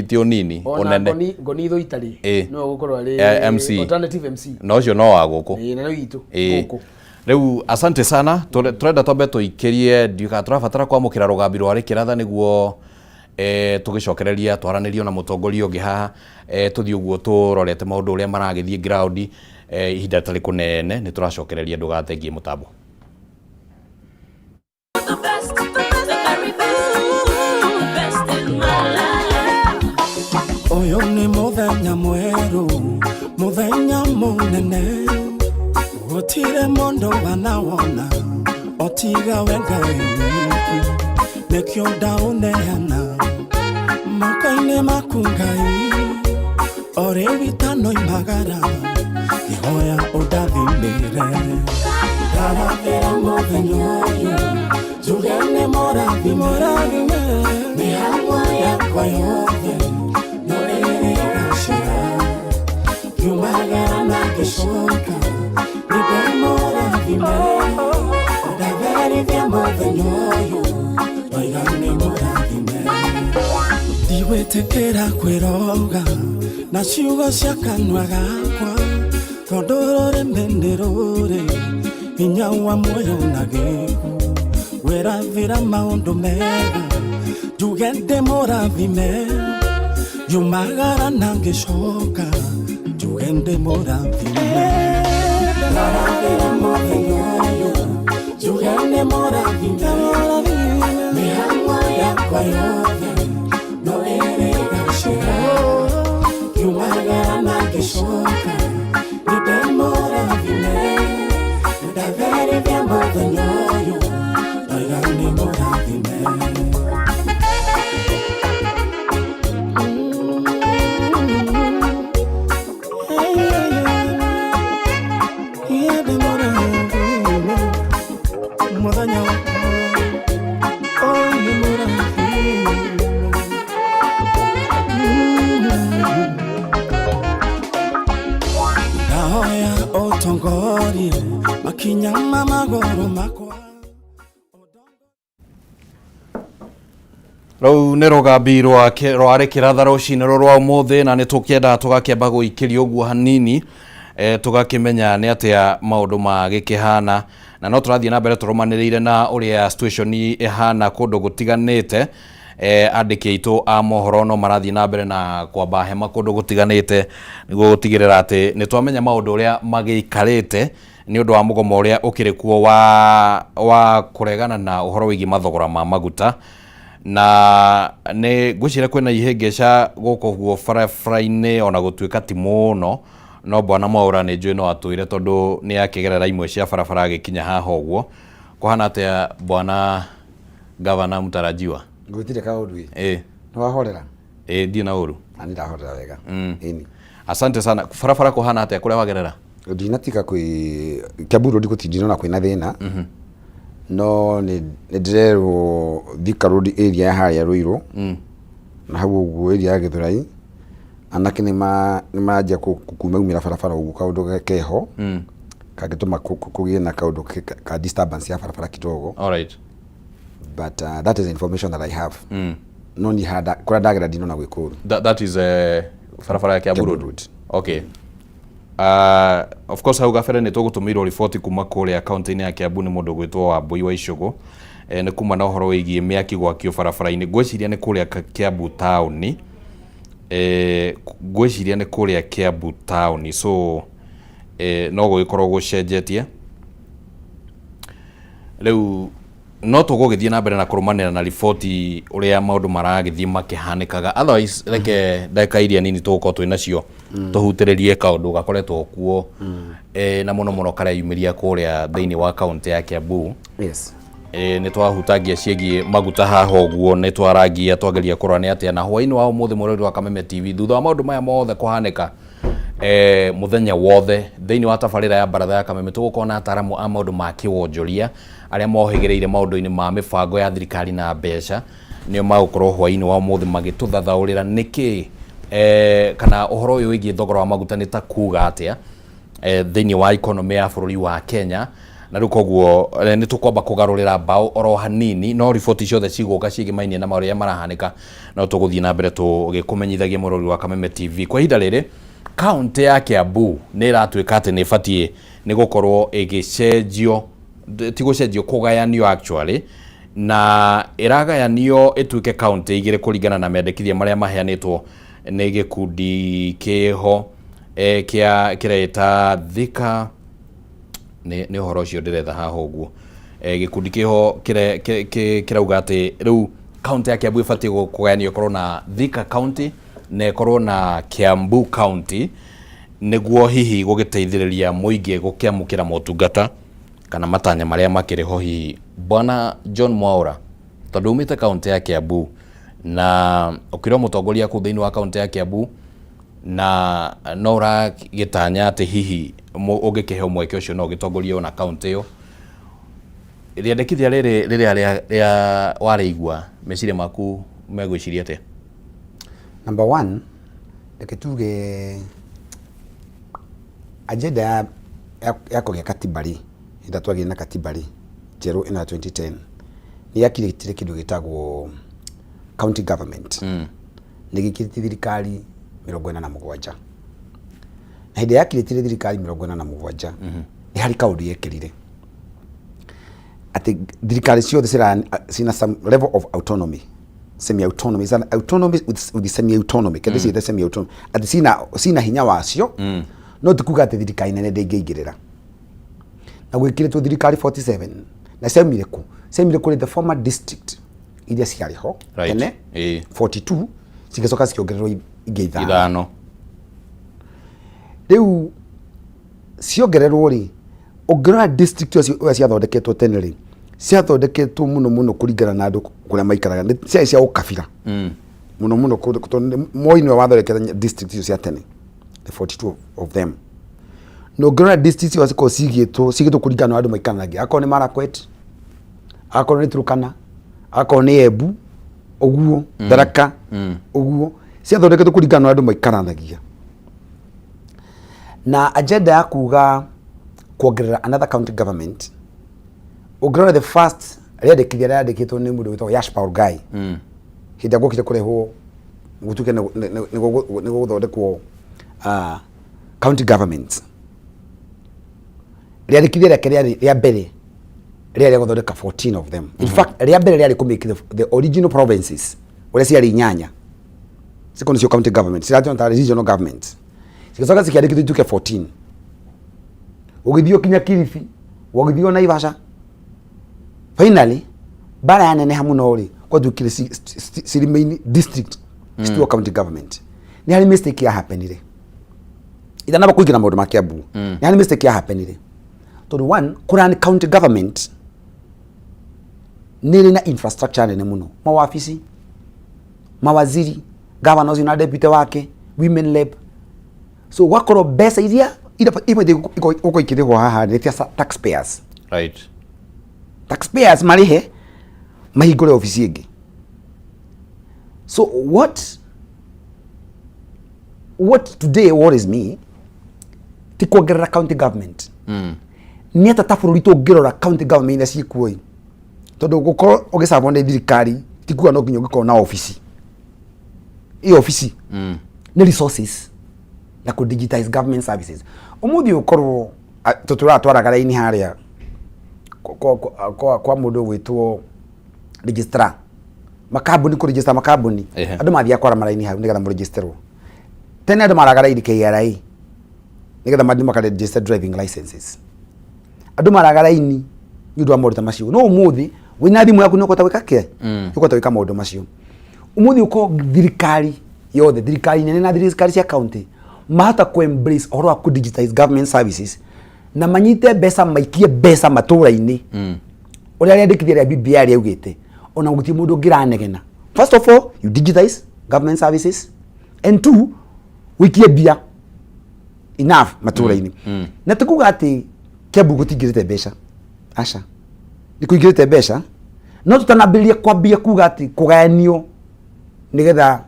S2: Ti ũnini.
S1: Ona
S2: ũnene.
S1: Ngoni ithũ itarĩ nĩwe ũgũkorwo arĩ
S2: MC.
S1: Alternative MC.
S2: Na ũcio no wa gũkũ.
S1: Na no witũ gũkũ.
S2: Rĩu asante sana. Tũrenda twambe tũikĩrie, ndiũĩ tũrabatara kwamũkĩra rũgambi rwa rĩkĩratha nĩguo tũgĩcokereria twaranĩrio na mũtongoria ũngĩ haha, tũthiĩ ũguo tũrorete maũndũ ũrĩa maragĩthiĩ ground. Ihinda rĩtarĩ kũnene nĩ tũracokereria, ndũgatengie mũtambo.
S3: The best, the best, the very best, the best in my life.
S4: Ũyũ nĩ mũthenya mwerũ, mũthenya mũnene, gũtirĩ mũndũ wanawona otiga we Ngai wiki. Nĩkĩo ndaũneana moko-inĩ maku Ngai, o rĩu itanoimagara ngĩhoya ũndathimĩre. Ndarathĩra mũthenya ũyũ njuge nĩ mũrathime, mĩhang'o yakwa yothe no ĩrĩgacĩra, ngiumagara na ngĩcoka nĩ ndĩmũrathime. Ndigwĩtĩkĩra kwĩroga na ciugo cia kanua gakwa, tondũ rũrĩmĩ nĩ rũrĩ hinya wa muoyo na gĩkuũ. Wĩrathĩra maũndũ mega, njuge ndĩ mũrathime, nyumagara na ngĩcoka, njuge ndĩ mũrathime. Ndarathĩra mũthenya ũyũ, njuge nĩ mũrathime, mĩhang'o yakwa yothe no ĩrĩgacĩra, ngiumagara na ngĩcoka, nĩ ndĩmũrathime, ndatherithia mũthenya ũyũ, ndoiga nĩ mũrathime. Mũthenya wakwa, oh, nĩ mũrathime. Ndahoya ũtongorie makinya ma magũrũ makwa.
S2: Rũu nĩ rũgambi rwarĩ kĩratha rũcinĩ rũrũ rwa ũmũthĩ, na nĩ tũkĩendaga tũgakĩamba gũikĩria ũguo hanini, tũgakĩmenya nĩ atĩa maũndũ magĩkĩhana, na no tũrathiĩ na mbere tũrũmanĩrĩire na ũrĩa situation ĩhana kũndũ gũtiganĩte. Andĩki aitũ a mohoro no marathiĩ na mbere na kwamba hema kũndũ gũtiganĩte nĩguo gũtigĩrĩra atĩ nĩ twamenya maũndũ ũrĩa magĩikarĩte nĩ ũndũ wa mũgomo ũrĩa ũkĩrĩ kuo wa kũregana na ũhoro wĩgiĩ mathogora ma maguta. Na nĩ ngwĩciria kwĩna ihĩngĩca gũkũ guo barabara-inĩ, ona gũtuĩka ti mũno, no bwana Mwaũra nĩ njũĩ no atwĩre tondũ nĩ akĩgerera imwe cia barabara agĩkinya haha ũguo. Kũhana atĩa, bwana gavana mtarajiwa?
S5: Gũtirĩ kaũndũ ĩ. Nĩ wahorera?
S2: Ĩ, ndirĩ na ũru.
S5: Na nĩ ndahorera wega. Ĩni.
S2: Asante sana. Barabara kũhana atĩa kũrĩa wagerera?
S5: Ndinatiga kwĩ Kiambu Road, gũtirĩ, ndinona kwĩna thĩna, no nĩ ndĩrerwo Thika Road area ya harĩa Ruiru na hau ũguo area ya Gĩthũrai, anake nĩ maranjia kumaumĩra barabara ũguo, kaũndũ keho kangĩtũma kũgĩe na kaũndũ ka disturbance ya barabara kidogo. But that is the information that I have. No niĩ handa kũrĩa ndagera ndinona gwĩ kũũru.
S2: That is barabara ya Kiambu
S5: Kiambu
S2: Road.
S5: Road.
S2: Okay. Of course hau gabere nĩ tũgũtũmĩirwo riboti kuma kũrĩa kaunti-inĩ ya Kiambu nĩ mũndũ gwĩtwo Wambui wa Icũgũ, nĩ kuma na ũhoro wĩgiĩ mĩaki gwakio barabara-inĩ. Ngwĩciria nĩ kũrĩa Kiambu taũni, ngwĩciria nĩ kũrĩa Kiambu taũni, so no gũgĩkorwo gũcenjetie rĩu, no tũgũgĩthiĩ na mbere na kũrũmanĩra na riboti ũrĩa maũndũ maragĩthiĩ makĩhanĩkaga. Otherwise reke ndagĩka iria nini tũgũkorwo twĩ nacio tũhutĩrĩrie kaũndũ gakoretwo kuo, na mũno mũno kareyumĩria kũrĩa thĩinĩ wa kaunti ya Kiambu. Nĩ twahutangia ciĩgiĩ maguta haha ũguo, nĩ twarangia twageria kũrora nĩ atĩa, na hwaĩ-inĩ wa ũmũthĩ, mwĩrori wa Kameme TV, thutha wa maũndũ maya mothe kũhanĩka, mũthenya wothe thĩinĩ wa tabarĩra ya baratha ya Kameme tũgũkorwo na ataramu a maũndũ ma kĩwonjoria arĩa mohĩgĩrĩire maũndũ-inĩ ma mĩbango ya thirikari na mbeca. Nĩo magũkorwo hwaĩ-inĩ wa ũmũthĩ magĩtũthathaũrĩra nĩkĩ, kana ũhoro ũyũ wĩgiĩ thogora wa maguta nĩ ta kuga atĩa thĩinĩ wa economy ya bũrũri wa Kenya. Na rĩu koguo nĩ tũkwamba kũgarũrĩra mbaũ oro hanini, no riboti ciothe cigũka ciĩgĩmainie na marĩa marahanĩka no tũgũthiĩ na mbere tũgĩkũmenyithagia, mũrori wa Kameme TV. Kwa ihinda rĩrĩ kaunti ya Kiambu nĩ ĩratuĩka atĩ nĩ ĩbatiĩ nĩ gũkorwo ĩgĩcenjio, ti gũcenjio, kũgayanio actually, na ĩragayanio ĩtuĩke kaunti igĩrĩ kũringana na mendekithia marĩa maheanĩtwo nĩ gĩkundi kĩho kĩa kĩreita Thika. Nĩ ũhoro ũcio ndĩretha haha ũguo. Gĩkundi kĩho kĩrauga atĩ rĩu kaunti ya Kiambu ĩbatiĩ kũgayanio, ĩkorwo na Thika County na ĩkorwo na Kiambu County, nĩguo hihi gũgĩteithĩrĩria mũingĩ gũkĩamũkĩra motungata kana matanya marĩa makĩrĩ ho. Hihi bwana John Mwaura, tondũ umĩte kaunti ya Kiambu na ũkĩrĩ mũtongoria kũu thĩinĩ wa kaunti ya Kiambu, na no ũragĩtanya atĩ hihi ũngĩkĩheo mweke ũcio no ũgĩtongorie ona kaunti ĩyo, rĩendekithia rĩrĩ rĩrĩa rĩa warĩigua, meciria maku megwĩciria atĩa?
S5: Number one, reke tuge agenda ya kũgĩa katiba rĩ, hĩndĩ ĩrĩa twagĩire na katiba rĩ njerũ ĩno ya 2010, nĩ yakirĩtire kĩndũ gĩtagwo county government. Nĩ gĩkĩrĩtie thirikari 47. Na hĩndĩ ĩrĩa yakirĩtire thirikari 47, nĩ harĩ kaũndũ yekĩrire atĩ thirikari ciothe cina some level of autonomy, semi autonomy is an autonomy with semi autonomy kende ciĩte semi autonomy, atĩ cina hinya wacio, no ti kuga atĩ thirikari nene ndĩngĩingĩrĩra. Na gwĩkĩrĩtwo thirikari 47 na ciaumire kũ? Ciaumire kũrĩ the former district iria ciarĩ ho tene 42, cigĩcoka cikĩongererwo ingĩ 5.
S2: 5.
S5: Rĩu ciongererwo rĩ, ũngĩrora district icio ũrĩa ciathondeketwo tene rĩ, ciathondeketwo mũno mũno kũringana na andũ kũrĩa maikaraga. Nĩ ciarĩ cia ũkabira mũno mũno tondũ Moi nĩwe wathondekete district icio cia tene, the 42 of them. Na ũngĩrora district icio cikoragwo cigĩtwo kũringana na andũ maikaranagia, akorwo nĩ Marakwet, akorwo nĩ Turkana, akorwo nĩ Embu ũguo, Tharaka ũguo, ciathondeketwo kũringana na andũ maikaranagia. Na agenda ya kuga kuongerera another county government, ũngĩrora the first rĩandĩkithia rĩandĩkĩtwo nĩ mũndũ wĩtagwo Yash Paul Ghai, hĩndĩ ĩrĩa gwokire kũrehwo gũtuĩke nĩ gũgũthondekwo county government, rĩandĩkithia rĩake rĩarĩ rĩa mbere rĩarĩ rĩa gũthondeka 14 of them. In fact, rĩa mbere rĩarĩ kũ make the original provinces ũrĩa ciarĩ 8 cikorwo nĩcio county government, ciratũna ta regional government, cigacoka cikĩandĩkithio ituĩke 14. Ũgĩthiĩ kinya Kilifi, ũgĩthiĩ Naivasha, finally bara yaneneha mũno rĩ, gwatuĩkire ci remain district, cituo county government. Nĩ harĩ mistake ya happenire itanamba kũingĩra maũndũ ma Kiambu. Nĩ harĩ mistake ya happenire tondũ one, kũrani county government nĩ ĩrĩ na infrastructure nene mũno, mawabici, mawaziri, governor ũcio na deputy wake, women rep. So gwakorwo mbeca iria ibatiĩ gũkorwo ikĩrĩhwo haha nĩ cia taxpayers. Taxpayers marĩhe mahingũre obici ĩngĩ. So what today worries me ti kuongerera county government, nĩ ata ta bũrũri tũngĩrora county government iria ciĩkuo ĩ, tondũ gũkorwo ũgĩcabwo nĩ thirikari ti kuga no nginya ũngĩkorwo na obici. Ĩ obici nĩ resources na kũ digitize government services. Ũmũthĩ ũkorwo tũtũraga twaraga raini harĩa kwa mũndũ ũgwĩtwo registrar makambuni, kũ register makambuni. Andũ mathiaga kwara maraini hau nĩgetha mũregisterwo. Tene andũ maraga raini KRA nĩgetha mathiĩ maka register driving licenses. Andũ maraga raini nĩ ũndũ wa maũndũ ta macio. No ũmũthĩ wĩna thimũ yaku nĩ ũkũhota gwĩka kĩ? Nĩ ũkũhota gwĩka maũndũ macio. Ũmũthĩ ũkorwo thirikari yothe, thirikari nene na thirikari cia county, mahota kũ embrace ũhoro wa kũ digitize government services na manyite mbeca, maikie mbeca matũra-inĩ ũrĩa rĩandĩkithia rĩa BBI rĩaugĩte, ona gũtirĩ mũndũ ũngĩranegena. First of all, you digitize government services, and two, wĩikie mbia enough matũra-inĩ. Na ti kuga atĩ Kiambu gũtingĩrĩte mbeca, aca, nĩ kũingĩrĩte mbeca, no tũtanambĩrĩria kwambia kuga atĩ kũgayanio nĩgetha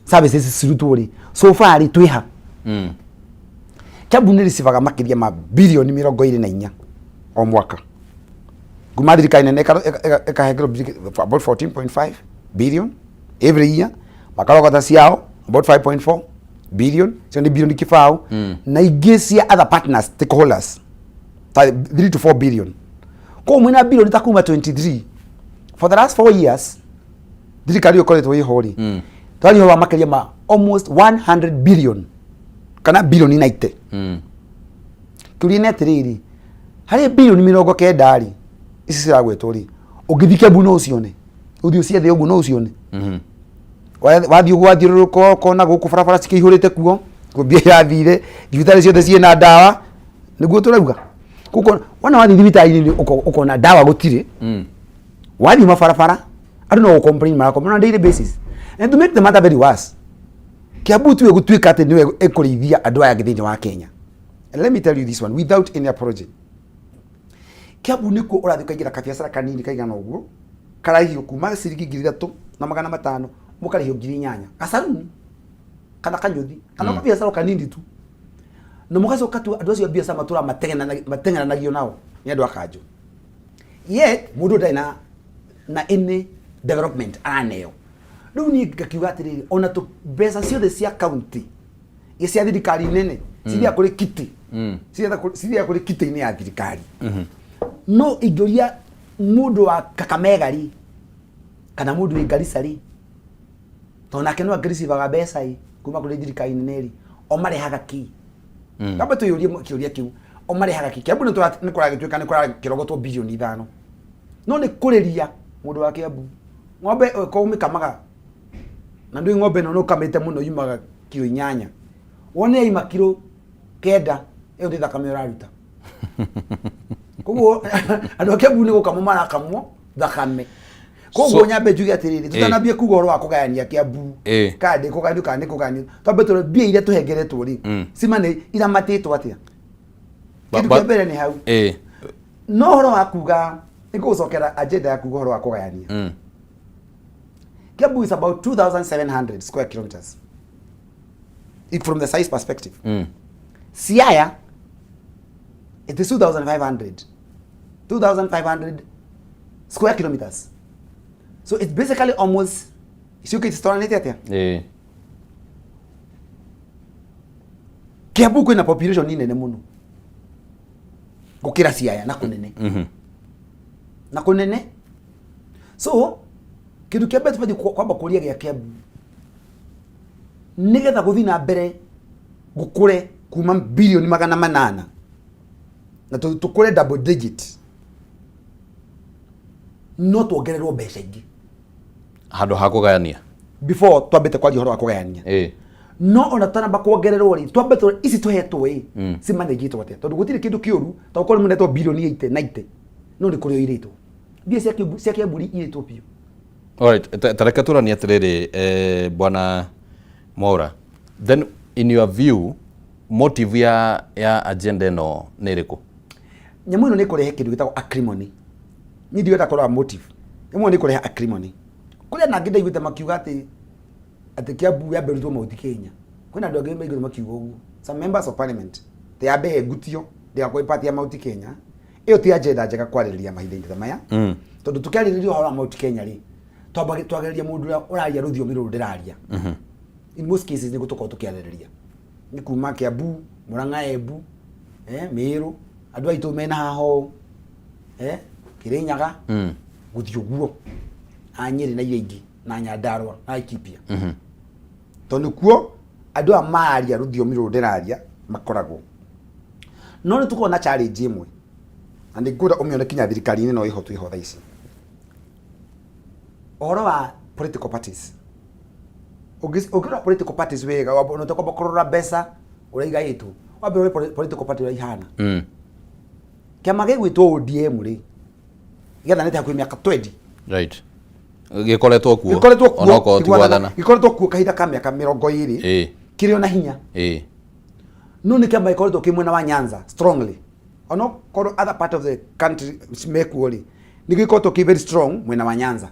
S5: services cirutwo rĩ, so far rĩ twĩha Kiambu nĩ ricibaga makĩria ma birioni 24 o mwaka kuma thirikari nene ĩkahengerwo about 14.5 billion every year, makarogota ciao about 5.4 billion, cio nĩ bilioni 20, na ingĩ cia other partners, stakeholders, ta 3 to 4 billion. Koguo mwĩna bilioni ta kuma 23 for the last 4 years thirikari ĩyo ĩkoretwo ĩho rĩ, twaria wa makĩria ma almost 100 billion kana bilioni 90. Kĩũria nĩ atĩrĩrĩ, harĩ bilioni 90 rĩ ici ciragwetwo rĩ, ũngĩthiĩ Kiambu no ũcione? Ũthiĩ ũciethe ũguo no ũcione? Wathiĩ ũguo wathiũrũrũka ũkona gũkũ barabara cikĩihũrĩte kuo, mbia irathire, thibitarĩ ciothe ciĩna ndawa, nĩguo tũrauga. Kuko wona wathiĩ thibitarĩ-inĩ ũkona ndawa gũtirĩ. Wathiĩ mabarabara andũ no gũ-complain mara complain on a daily basis. And to make the matter very worse, Kiambu tuwe gũtuĩka atĩ nĩwe ĩkũrĩithia andũ aya angĩ thĩinĩ wa Kenya. And let me tell you this one without any apology, Kiambu nĩkuo ũrathiĩ ũkaingĩra kabiacara kanini kaigana ũguo kararĩhio kuma ciringi 3500 mũkarĩhio 8000, gacaruni kana kanyũthi kana kabiacara kanini tu, na mũgacoka tu andũ acio a biacara matũraga mateng'eranagio nao nĩ andũ a kanjũ. Yet mũndũ ndarĩ na any development araneo.
S1: Rĩu niĩ ngakiuga atĩrĩrĩ, ona tũ mbeca ciothe cia county iria cia thirikari nene cithiaga kũrĩ kiti, cithiaga kũrĩ kitĩ-inĩ ya thirikari. No ingĩũria mũndũ wa Kakamega rĩ, kana mũndũ wĩ Garissa rĩ, tondũ nake no akĩricibaga mbeca ĩ kuma kũrĩ thirikari nene rĩ, o marehaga kĩ? Twambe twĩyũrie kĩũria kĩu, o marehaga kĩ? Kiambu nĩ kũragĩtuĩka nĩ kũrakĩrogotwo bilioni 5, no nĩ kũrĩria mũndũ wa Kiambu ng'ombe ũkorwo ũmĩkamaga na ndũĩ ng'ombe ĩno nĩ ũkamĩte mũno yumaga kiro 8, wone yaima kiro 9, ĩyo nĩ thakame ũraruta. Koguo andũ a Kiambu nĩ gũkamwo marakamwo thakame. Koguo nyambe njuge atĩrĩrĩ, tũtanambie kuga ũhoro wa kũgayania Kiambu, kana ndĩ kũgayanio kana nĩ kũgayanio, twambe tũrore mbia iria tũhengeretwo rĩ, cima nĩ iramatĩtwo atĩa. Kĩndũ kĩa mbere nĩ hau. No ũhoro wa kuga nĩ kũgũcokera agenda ya kuga ũhoro wa kũgayania, Kiambu is about 2700 square kilometers if from the size perspective. Siaya, it is 2500 square kilometers, so it's basically almost ciũkĩte citoranĩte atĩa. Kiambu kwĩna population nene mũno gũkĩra Siaya na kũnene na kũnene. So kĩndũ kĩa mbere tũbatiĩ kwamba kũria gĩa Kiambu, nĩgetha gũthiĩ na mbere gũkũre kuma bilioni 800 na tũkũre double digit, no tuongererwo mbeca ingĩ
S2: handũ ha kũgayania.
S1: Before twambĩte kwaria ũhoro wa kũgayania, no ona tũtanamba kuongererwo rĩ, twambe tũrore ici tũhetwo ĩ, cimanĩgĩtwo atĩa, tondũ gũtirĩ kĩndũ kĩũru ta gũkorwo nĩ mũnetwo bilioni 80 90, no nĩ kũrĩ irĩtwo mbia cia Kiambu, cia Kiambu irĩtwo biũ.
S2: Alright, ta reke tũranie atĩrĩrĩ, bwana Mwaura, then in your view, motive ya agenda ĩno nĩ ĩrĩkũ?
S1: Nyamũ ĩno nĩ ĩkũrehe kĩndũ gĩtagwo acrimony. Niĩ ndirenda kũrora motive. Nyamũ ĩno nĩ ĩkũrehe acrimony. Kũrĩ andũ angĩ ndaiguĩte makiuga atĩ Kiambu yambe ĩrutwo Mount Kenya. Kwĩna andũ angĩ maiguĩte makiuga ũguo, some members of parliament, atĩ yambe ĩngutio ndĩgakorwo ĩ part ya Mount Kenya. Ĩyo ti agenda njega kwarĩrĩria mahinda-inĩ ta maya, tondũ tũkĩarĩrĩria ũhoro wa Mount Kenya rĩ, twamba twagĩrĩria mũndũ ũrĩa ũraria rũthiomi rũrũ ndĩraria. In most cases nĩguo tũkorwo tũkĩarĩrĩria nĩ kuma Kiambu, Murang'a, Embu, Meru, andũ aitũ mena haha ũũ, Kirinyaga, gũthiĩ ũguo a Nyĩrĩ na iria ingĩ na Nyandarua na Laikipia, tondũ nĩkuo andũ aya mararia rũthiomi rũrũ ndĩraria makoragwo. No nĩ tũkoragwo na challenge ĩmwe na nĩ ngwenda ũmĩone kinya thirikari-inĩ no ĩho twĩho thaa ici, ũhoro wa political parties. Ũngĩrora political parties wega, ona ũtekwamba kũrora mbeca ũrĩa igaĩtwo, wambe ũrore political party ũrĩa ihana. Kĩama gĩgwĩtwo ODM rĩ, gĩathanĩte hakuhĩ mĩaka 20.
S2: Right, gĩkoretwo kuo.
S1: Gĩkoretwo kuo.
S2: Onokorwo ti gwathana.
S1: Gĩkoretwo kuo kahinda ka mĩaka 20, kĩrĩ ona hinya. No nĩ kĩama gĩkoretwo kĩ mwena wa Nyanza strongly, onokorwo other part of the country mekuo rĩ, nĩ gĩkoretwo kĩ very strong mwena wa Nyanza.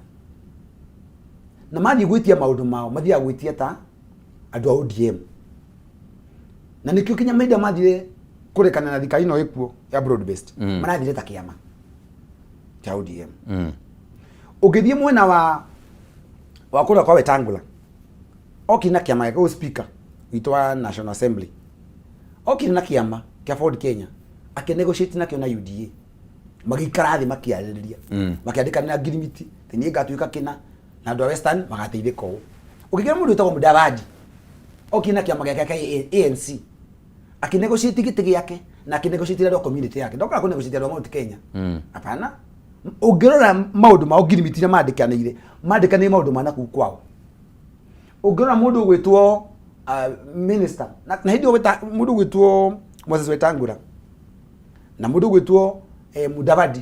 S1: Na mathiĩ gwĩtia maũndũ mao, mathiaga gwĩtia ta andũ a ODM, na nĩkĩo kinya mahinda mathire kũrekana na thirikari ĩno ĩkuo ya broad based, marathire ta kĩama kĩa ODM. Ũngĩthiĩ mwena wa kũrĩa kwa Wetangula, okire na kĩama gĩake, ũyũ speaker witũ wa National Assembly okire na kĩama kĩa Ford Kenya, akĩnegotiate nakĩo na UDA, magĩikara thĩ makĩarĩrĩria, makĩandĩkanĩra ngirimiti atĩ niĩ ngatuĩka kĩna na andũ a Western magateithĩka ũũ. Ũkĩgĩa mũndũ wĩtagwo Mudavadi, okire na kĩama gĩake kĩa ANC, akĩnegotiate gĩtĩ gĩake na akĩnegotiate andũ a community yake. Ndokaga kũnegotiate andũ a Mount Kenya, hapana. Ũngĩrora maũndũ mao ngirimiti iria mandĩkanĩire, mandĩkanĩire maũndũ ma nakũu kwao. Ũngĩrora mũndũ ũgwĩtwo minister na hĩndĩ ĩyo mũndũ ũgwĩtwo Moses Wetangula na mũndũ ũgwĩtwo Mudavadi,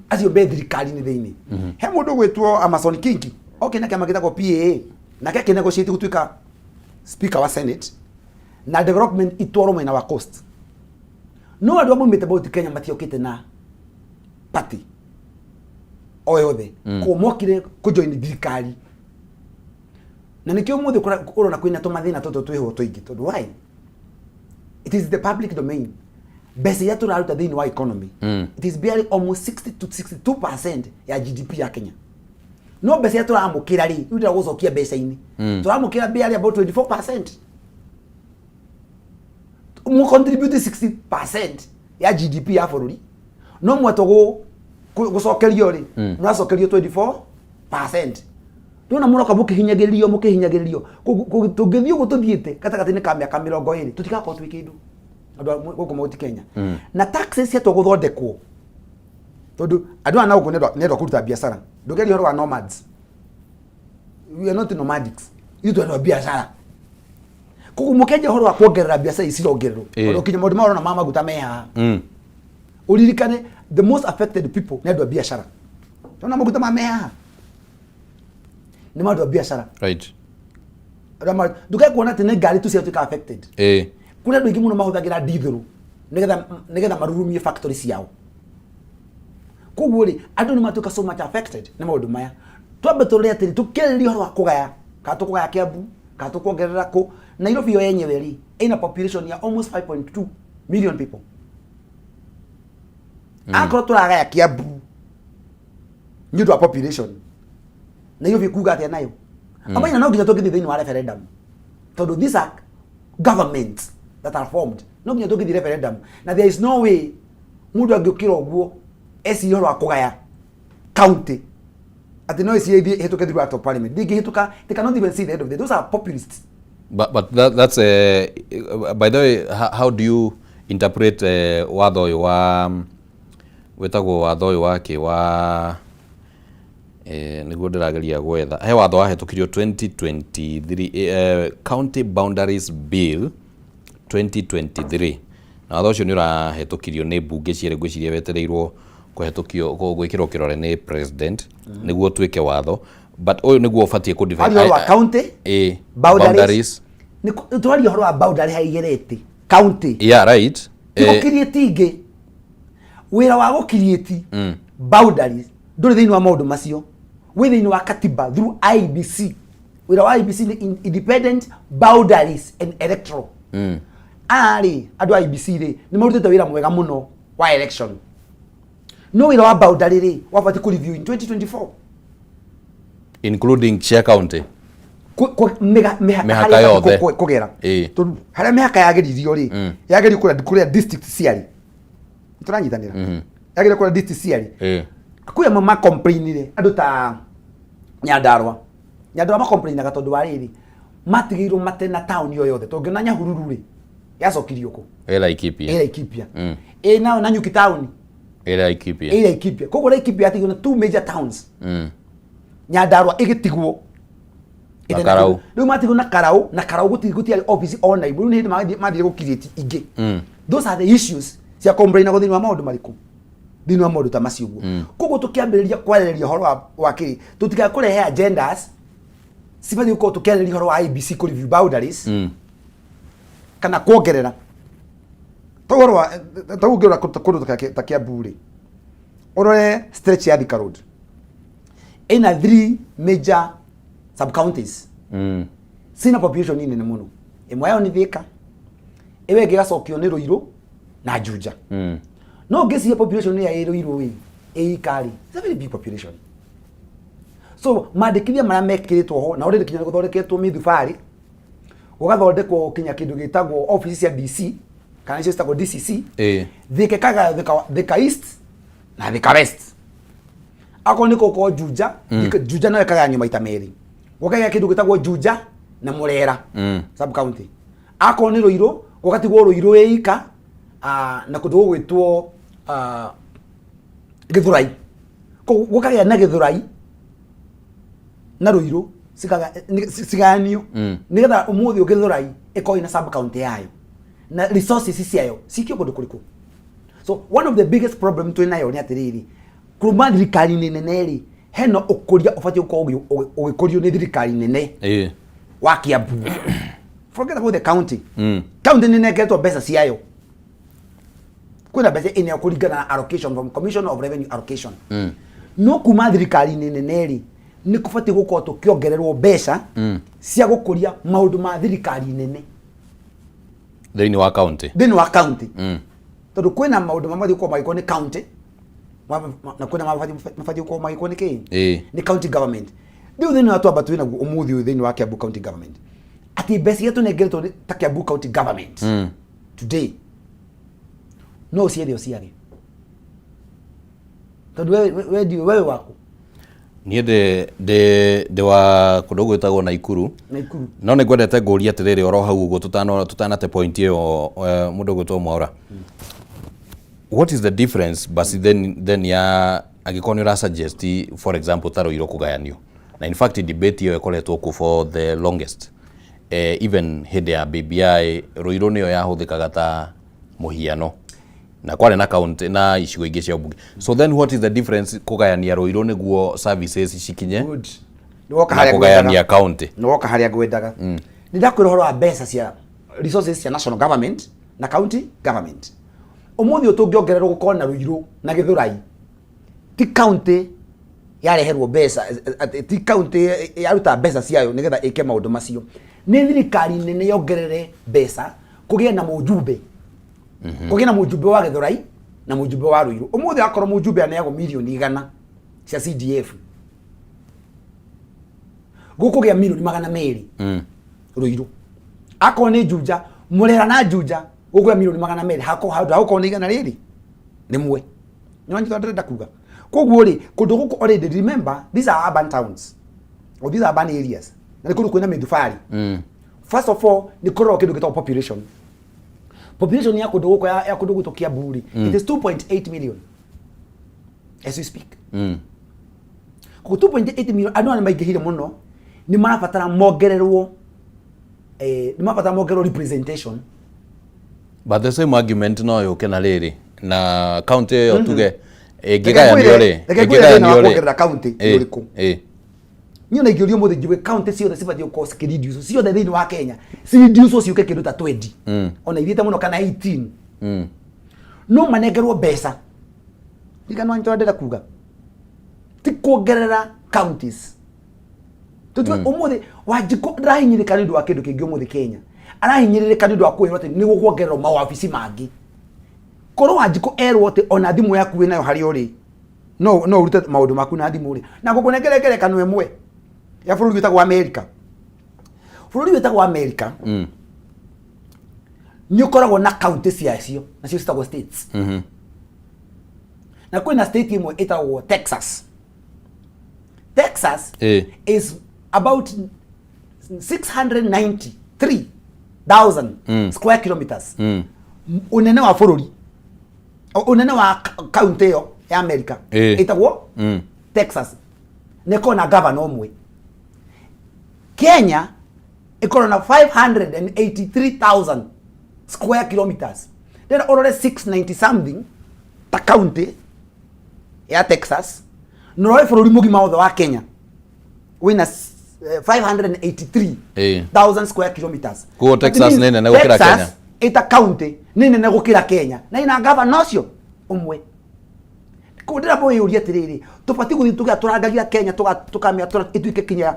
S1: acio me thirikari-inĩ thĩinĩ. He mũndũ ũgwĩtwo Amason Kingi, oke na kĩama gĩtagwo PAA, nake akĩnegotiate gũtuĩka speaker wa senate na development itwarwo mwena wa coast. No andũ a maumĩte Mount Kenya matiokĩte na party o yothe, koguo mokire kũjoin thirikari, na nĩkĩo ũmũthĩ ũrona kwĩna tũmathĩna tũtũ twĩho tũingĩ, tondũ why? It is the public domain, mbeca iria tũraruta thĩinĩ wa economy, it is barely almost 60 to 62% ya GDP ya Kenya. No mbeca iria tũramũkĩra rĩ, rĩu ndĩrenda gũcokia mbeca-inĩ, tũramũkĩra barely about 24%. Mu contribute 60% ya GDP ya bũrũri, no mwetwo gũcokerio rĩ, mũracokerio 24%. Ndona mũroka mũkĩhinyagĩrĩrio, mũkĩhinyagĩrĩrio. Tũngĩthiĩ ũguo tũthiĩte gatagatĩ-inĩ ka mĩaka 20, tũtigakorwo twĩ kĩndũ andũ a gũkũ Mount Kenya. Na taxes ciatua gũthondekwo, tondũ andũ aya na gũkũ nĩ andũ a kũruta biacara. Ndũkĩaria ũhoro wa nomads, we are not nomadics, ithuĩ twĩ andũ a biacara. Koguo mũkĩanjia ũhoro wa kuongerera biacara ici cirongererwo, tondũ kinya maũndũ marona ma maguta me haha, ũririkane the most affected people nĩ andũ a biacara. Tona maguta ma me haha nĩ ma andũ a biacara. Ndũkae kuona atĩ nĩ ngari tu ciatuĩka affected. Kũrĩ andũ aingĩ mũno mahũthagĩra ndithũrũ nĩgetha marurumie factory ciao. Koguo rĩ, andũ nĩ matuĩka so much affected nĩ maũndũ maya. Twambe tũrore atĩrĩ, tũkĩarĩrĩria ũhoro wa kũgaya, kana tũkũgaya Kiambu kana tũkuongerera kũ. Nairobi yo yenyewe rĩ, ĩna population ya almost 5.2 million people. Akorwo tũragaya Kiambu nĩ ũndũ wa population, Nairobi kuga atĩa nayo? Amaina no nginya tũngĩthiĩ thĩinĩ wa referendum, tondũ these are governments that are formed. No nginya tũngĩthiĩ referendum, na there is no way mũndũ angĩũkĩra ũguo ecirie ũhoro wa kũgaya county atĩ no ĩcirie ithiĩ ĩhĩtũke through act of parliament. Ndingĩhĩtũka. They cannot even see the end of the day. Those are populists.
S2: But that's by the way, how do you interpret watho ũyũ wa wĩtagwo watho ũyũ wa kĩ wa nĩguo ndĩrageria gwetha. He watho wahĩtũkirio 2023, County Boundaries Bill 2023, na watho ũcio nĩ ũrahĩtũkirio nĩ mbunge cierĩ. Ngwĩciria wetereirwo kũhetũkio, gwĩkĩrwo kĩrore nĩ president nĩguo ũtuĩke watho, but ũyũ nĩguo ũbatiĩ kũ
S1: Aria ũhoro wa county boundaries.
S2: Boundaries.
S1: Tũraria ũhoro wa boundary harĩa igerete county.
S2: Yeah, right.
S1: Ti gũkiriĩti ingĩ. Wĩra wa gũkiriĩti boundaries ndũrĩ thĩinĩ wa maũndũ macio, wĩ thĩinĩ wa katiba through IEBC. Wĩra wa IEBC nĩ Independent Boundaries and Electoral. Aya rĩ, andũ a IEBC rĩ, nĩ marutĩte wĩra mwega mũno wa election, no wĩra wa boundary rĩ, wabatiĩ kũ review in 2024,
S2: including cia county.
S1: Mĩhaka
S2: Mĩhaka
S1: harĩa ĩbatiĩ
S2: yothe.
S1: kũgera. Tondũ harĩa mĩhaka yagĩririo rĩ, yagĩrio kũrĩa district ciarĩ. Tũranyitanĩra? Yagĩrio kũrĩa district ciarĩ. Kwĩ amwe macomplainire, andũ ta Nyandarua. Nyandarua macomplainaga tondũ wa rĩrĩ, matigĩirwo mate na taũni o yothe. Tondũ Nyahururu rĩ, yacokirio kũ?
S2: Ĩ Laikipia.
S1: Ĩ Laikipia. Ĩ nayo Nanyuki taũni?
S2: Ĩ Laikipia.
S1: Ĩ Laikipia. Koguo Laikipia yatigirwo na two major towns, Nyandarua ĩgĩtigwo
S2: Na Karau.
S1: Rĩu matigwo na Karau, na Karau gũtiarĩ office ona imwe. Rĩu nĩ hĩndĩ mathire gũkirĩti ingĩ. Those are the issues cia complain thĩinĩ wa maũndũ marĩkũ, thĩinĩ wa maũndũ ta macio ũguo. Koguo tũkĩambĩrĩria kwarĩrĩria ũhoro wa kĩrĩ, tũtikae kũrehe agendas cibatiĩ gũkorwo tũkĩarĩrĩria ũhoro wa IEBC kũ review boundaries kana kuongerera ta ũhoro wa ta ũngĩrora kũndũ ta Kiambu rĩ, ũrore stretch ya Thika Road, ĩna three major sub counties cina population nene mũno. Ĩmwe yayo nĩ Thika, ĩyo ĩngĩ ĩgacokio nĩ Ruiru na Juja. No ngĩciria population ĩrĩa ĩ Ruiru ĩ ĩika rĩ, it's a very big population. So mandĩkithia marĩa mekĩrĩtwo ho na already kinya gũthondeketwo mĩthubarĩ, gũgathondekwo kinya kĩndũ gĩtagwo office cia DC, kana icio citagwo DCC. Thika ĩkagaywo Thika East na Thika West. Akorwo nĩ gũkorwo Juja, Juja nayo ĩkagayanio maita merĩ, gũkagĩa kĩndũ gĩtagwo Juja na Murera sub county. Akorwo nĩ Ruiru, gũgatigwo Ruiru ĩika na kũndũ gũgwĩtwo Gĩthũrai. Koguo gũkagĩa na Gĩthũrai na Ruiru cigayanio, nĩgetha ũmũthĩ Gĩthũrai ĩkorwo ĩna sub county yayo na resources ciayo cikio kũndũ kũrĩkũ. So one of the biggest problem twĩ nayo nĩ atĩrĩrĩ, kuma thirikari-inĩ nene rĩ, hena ũkũria ũbatiĩ gũkorwo ũgĩkũrio nĩ thirikari nene wa Kiambu. Forget about the county. County nĩ ĩnengeretwo mbeca ciayo, kwĩna mbeca ĩneo kũringana na allocation from Commission of Revenue Allocation. No kuma thirikari-inĩ nene rĩ, nĩ kũbatiĩ gũkorwo tũkĩongererwo mbeca cia gũkũria maũndũ ma thirikari nene
S2: thĩinĩ wa county.
S1: Thĩinĩ wa county, tondũ kwĩna maũndũ mamwe gũkorwo magĩkwo nĩ county
S6: Na kwĩna mabatiĩ gũkorwo magĩkwo nĩ kĩĩ? Nĩ county government. Rĩu thĩinĩ wa twamba twĩ naguo ũmũthĩ ũyũ thĩinĩ wa Kiambu county government, atĩ mbeca iria tũnengeretwo ta Kiambu county government today no ũciethe ũciage, tondũ we ndiũĩ wewe waku.
S2: Niĩ ndĩ wa kũndũ gwĩtagwo Naikuru.
S6: Naikuru.
S2: No nĩ ngwendete ngũrie atĩrĩrĩ, oro hau ũguo tũtanate point ĩyo, mũndũ ũgwĩtwo Mwaura, what is the difference basi then ya angĩkorwo nĩ ũra suggest, for example, ta Ruiru kũgayanio? Na in fact debate ĩyo ĩkoretwo kuo for the longest, even hĩndĩ ya BBI Ruiru nĩyo yahũthĩkaga ta mũhiano na kwarĩ na county na icigo ingĩ cia ũmbunge. So then what is the difference kũgayania Ruiru nĩguo services cikinye
S6: Good. Nĩwoka
S2: na
S6: harĩa
S2: kũgayania
S6: ngwendaga.
S2: county?
S6: Nĩwoka harĩa ngwendaga. Nĩ ndakwĩra ũhoro wa mbeca cia resources cia national government na county government. Ũmũthĩ ũyũ tũngĩongererwo gũkorwo na Ruiru na Gĩthũrai, ti county yareherwo mbeca, atĩ ti county yaruta mbeca ciayo nĩgetha ĩke maũndũ macio. Nĩ thirikari nene yongerere mbeca kũgĩe na mũjumbe, kũgĩe na mũjumbe wa Gĩthũrai na mũjumbe wa Ruiru. Ũmũthĩ akorwo mũjumbe aneagwo mirioni 100 cia CDF, gũkũgĩa mirioni 200 Ruiru. Akorwo nĩ Juja, Murera na Juja, gũkũgĩa mirioni 200 hako handũ hagũkorwo nĩ 101. Nĩwanyita ndĩrenda kuga? Koguo rĩ, kũndũ gũkũ already, remember these are urban towns or these are urban areas, na nĩ kũndũ kwĩna mĩthubarĩ. First of all, nĩ kũrorwo kĩndũ gĩtagwo population. Population ya kũndũ gũkũ, ya kũndũ gwitũ Kiambu rĩ, it is 2.8 million as we speak. Koguo 2.8 million, andũ aya nĩ maingĩhire mũno, nĩ marabatara mongererwo, nĩ marabatara mongererwo representation.
S2: But the same argument no yũke na rĩrĩ na county ĩyo tuge ĩngĩgayanio rĩ,
S6: Reke ngwĩre thĩna wa
S2: ĩngĩgayanio rĩ,
S6: kuongerera county nĩ ũrĩkũ. Niĩ ona ingĩũrio ũmũthĩ njigue county ciothe cibatiĩ gũkorwo cikĩreduce ciothe thĩinĩ wa Kenya, cireduce ciũke kĩndũ ta 20, ona ithiĩte mũno, kana 18, no manengerwo mbeca. Ririkana wanyita ndĩrenda kuga, ti kuongerera counties. Tũtue ũmũthĩ Wanjikũ ndarahinyĩrĩka nĩ ũndũ wa kĩndũ kĩngĩ. Ũmũthĩ Kenya arahinyĩrĩrĩka nĩ ũndũ wa kwĩrwo atĩ nĩ gũkuongererwo mawabici mangĩ. Korwo Wanjikũ erwo atĩ ona thimũ yaku wĩnayo harĩa ũrĩ no ũrute maũndũ maku na thimũ rĩ, na ngũkũnengere ngerekano ĩmwe ya bũrũri wĩtagwo Amerika. Bũrũri wĩtagwo Amerika nĩ ũkoragwo na county ciacio, nacio citagwo states, na kwĩna state ĩmwe ĩtagwo Texas. Texas is about 693,000 square kilometers unene wa bũrũri, unene wa county ĩyo ya America ĩtagwo Texas, na ĩkoragwo na governor ũmwe. Kenya ĩkoragwo na 583,000 square kilometers. Then ũrore 690 something ta county ya Texas, na ũrore bũrũri mũgima wothe wa Kenya wĩna 583,000 square kilometers.
S2: Koguo
S6: That
S2: Texas
S6: means
S2: nĩ nene gũkĩra
S6: Texas
S2: Kenya.
S6: ĩta county nĩ nene gũkĩra Kenya na ĩna gavana ũcio ũmwe. Koguo ndĩramba wĩyũrie atĩrĩrĩ, tũbatiĩ gũthiĩ tũrangagia Kenya tũkamĩatũra ĩtuĩke kinya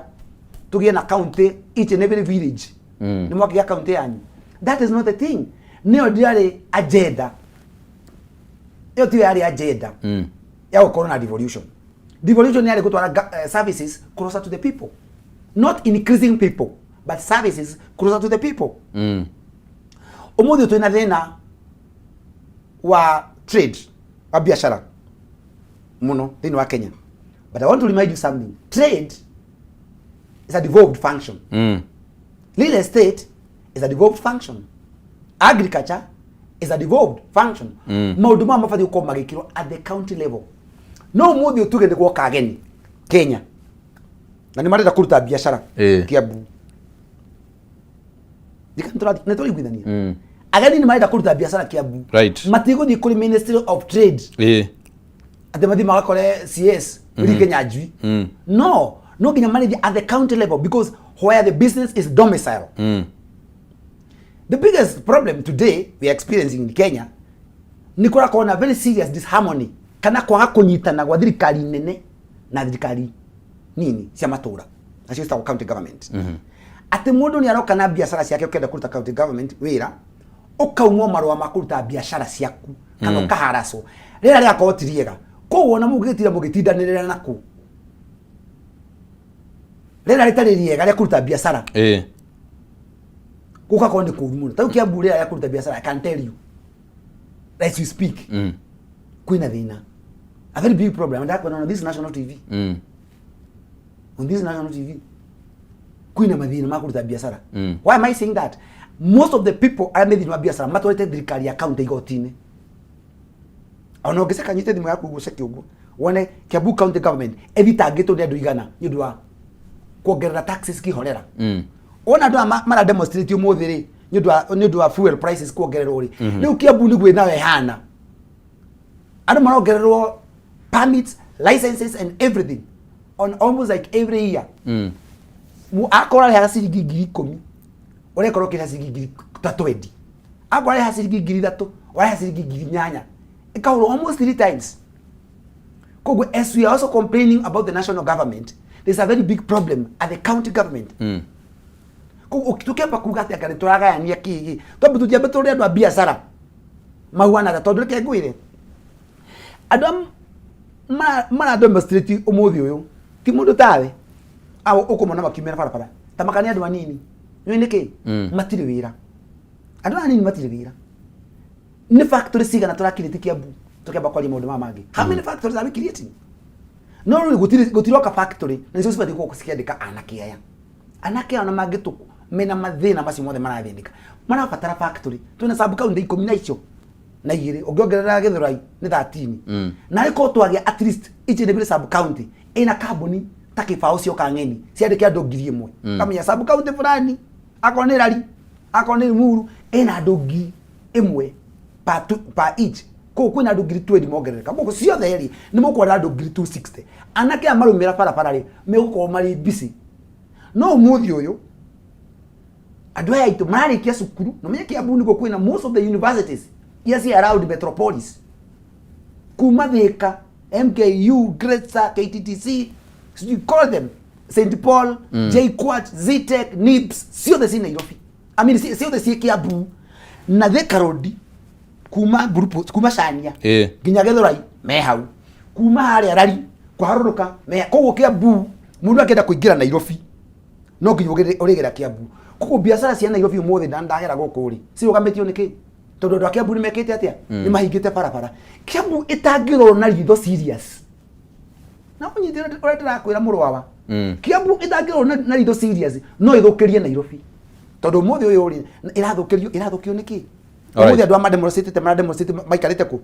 S6: tũgĩe na county each and every village, nĩ mwakĩgĩa county yanyu? That is not the thing. Nĩyo ndĩarĩ agenda, ĩyo tiyo yarĩ agenda ya gũkorwo na devolution. Devolution yarĩ gũtwara services closer to the people, not increasing people, but services closer to the people. Ũmũthĩ twĩna thĩna wa trade, wa biashara mũno thĩinĩ wa Kenya, but I want to remind you something. Trade is a devolved function. Real estate is a devolved function. Agriculture is a devolved function. Maũndũ maya mabatiĩ gũkorwo magĩkĩrwo at the county level. No ũmũthĩ ũtuge nĩ gwoka ageni Kenya na nĩ marenda kũruta biacara Kiambu. Nĩ tũraiguithania? Ageni nĩ marenda kũruta biacara Kiambu. Matigũthiĩ kũrĩ Ministry of Trade atĩ mathiĩ magakore CS Willy Kinyanjui. No nginya marĩthiĩ at the county level, because where the business is domicile. The biggest problem today we are experiencing in Kenya nĩ kũrakorwo na very serious disharmony kana kwaga kũnyitana gwa thirikari nene na thirikari nini cia matũra, nacio citagwo county government. Atĩ mũndũ nĩ aroka na biacara ciake ũkenda kũruta county government wĩra, ũkaumwo marũa ma kũruta biacara ciaku kana ũkaharacwo, rĩera rĩgakorwo ti rĩega. Koguo ona mũngĩgĩtinda mũgĩtindanĩrĩra nakũ, rĩera rĩtarĩ rĩega rĩa kũruta biacara, gũgakorwo nĩ kũru mũno. Ta rĩu Kiambu, rĩera rĩa kũruta biacara, I can tell you as you speak, kwĩna thĩna, a very big problem. Ndakwĩra on this national TV, on this national TV, kwĩna mathĩna ma kũruta biacara. Why am I saying that? Most of the people arĩa me thĩinĩ wa biacara matwarĩte thirikari ya county igoti-inĩ. Ona ũngĩceka, nyite thimũ yaku ũguo, ceke ũguo wone Kiambu County Government ĩthitangĩtwo nĩ andũ 100 nĩ ũndũ wa kuongerera taxes kĩhorera. Wona andũ aya mara demonstrate ũmũthĩ rĩ, nĩ ũndũ wa fuel prices kuongererwo rĩ, rĩu Kiambu nĩguo nayo ĩhana. Andũ marongererwo permits, licenses and everything on almost like every year. Akorwo arĩhaga ciringi 10,000, ũrekorwo ũkĩrĩha ciringi ngiri ta 20. Akorwo arĩhaga ciringi 3,000, ũrarĩha ciringi 8,000, ĩkahũrwo almost three times. Koguo as we are also complaining about the national government, there's a very big problem at the county government. Koguo tũkĩamba kuga atĩ anga nĩ tũragayania kĩĩ, twambe tũtiambe tũrĩ andũ a biacara mahuana atĩa? Tondũ reke ngwĩre, andũ a mara demonstrate ũmũthĩ ũyũ ti mũndũ tawe au ũkũmona makiumĩra barabara ta maka nĩ andũ anini. Nĩ nĩkĩ? Matirĩ wĩra. Andũ aya anini matirĩ wĩra. Nĩ factory cigana tũrakirĩte Kiambu? Tũkĩamba kwaria maũndũ maya mangĩ, how many factories are we creating? No rĩu gũtiroka factory, na nĩcio cibatiĩ gũkorwo cikĩandĩka anake aya. Anake aya ona mangĩtũ mena mathĩna macio mothe marathĩnĩka, marabatara factory. Twĩna sub county ikũmi na icio na igĩrĩ, ũngĩongerera Gĩthũrai nĩ 13. Na rĩkorwo twagĩa at least each and every sub county ĩna kambuni ta kĩbaũ cioka ng'eni ciandĩke andũ 1,000. Kamenya sub county fulani, akorwo nĩ Rari, akorwo nĩ Limuru, ĩna andũ 1,000 per each. Kũu kwĩna andũ 20,000 mongerereka. Gũkũ ciothe rĩ, nĩ mũkuona andũ 260,000. Anake aya marumĩra barabara rĩ, megũkorwo marĩ busy. No ũmũthĩ ũyũ andũ aya aitũ mararĩkia cukuru, na menye Kiambu nĩkuo kwĩna most of the universities iria ci around metropolis, kuma Thika, MKU, Greta, KTTC, you call them, St Paul, JKUAT, Zetech, NIBS, ciothe ci Nairobi, I mean, ciothe ci Kiambu. Na Thika Road kuma Blue, kuma Chania nginya Githurai me hau, kuma harĩa Rari kũharũrũka me. Koguo Kiambu, mũndũ akĩenda kũingĩra Nairobi no nginya ũrĩgĩra Kiambu. Koguo biacara cia Nairobi ũmũthĩ na ndagera gũkũ rĩ, cirũgamĩtio nĩ kĩ? Tondũ andũ a Kiambu nĩ mekĩte atĩa? Nĩ mahingĩte barabara. Kiambu ĩtangĩrorwo na ritho serious, na ũnyite ũrĩa ndĩrakwĩra, mũrũ wawa, Kiambu ĩtangĩrorwo na ritho serious no ĩthũkĩrie Nairobi, tondũ ũmũthĩ ũyũ rĩ, ĩrathũkĩrio, ĩrathũkio nĩ kĩ? Ũmũthĩ andũ a mademonstrate, marademonstrate maikarĩte kũ?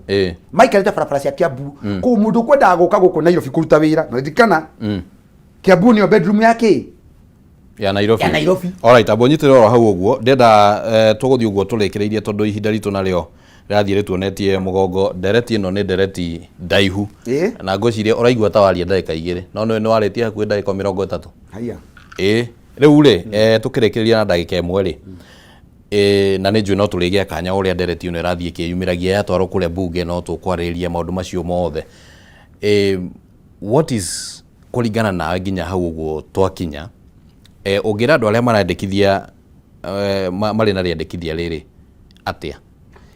S6: Maikarĩte barabara cia Kiambu. Koguo mũndũ ũkwendaga gũka gũkũ Nairobi kũruta wĩra, na ririkana Kiambu nĩyo bedroom ya kĩ?
S2: Ya Nairobi.
S6: Ya Nairobi.
S2: Alright, amba ũnyitĩre oro hau ũguo. Ndĩrenda tũgũthiĩ ũguo tũrĩkĩrĩirie, tondũ ihinda ritũ narĩo rĩrathiĩ rĩtuonetie mũgongo. Ndereti ĩno nĩ ndereti ndaihu. Na ngwĩciria ũraigua ta waria ndagĩka 2, no nĩ warĩtie hakuhĩ ndagĩka 30.
S5: Haya.
S2: Ĩĩ, rĩu rĩ, tũkĩrĩkĩrĩria na ndagĩka 1 rĩ, na nĩ njũĩ no tũrĩgĩa kanya ũrĩa ndereti ĩno ĩrathiĩ ĩkĩyumĩragia yatwarwo kũrĩa bunge, no tũkwarĩrĩria maũndũ macio mothe. What is, kũringana nawe, nginya hau ũguo twakinya, ũngĩra andũ arĩa marandĩkithia, marĩ na rĩandĩkithia rĩrĩ atĩa,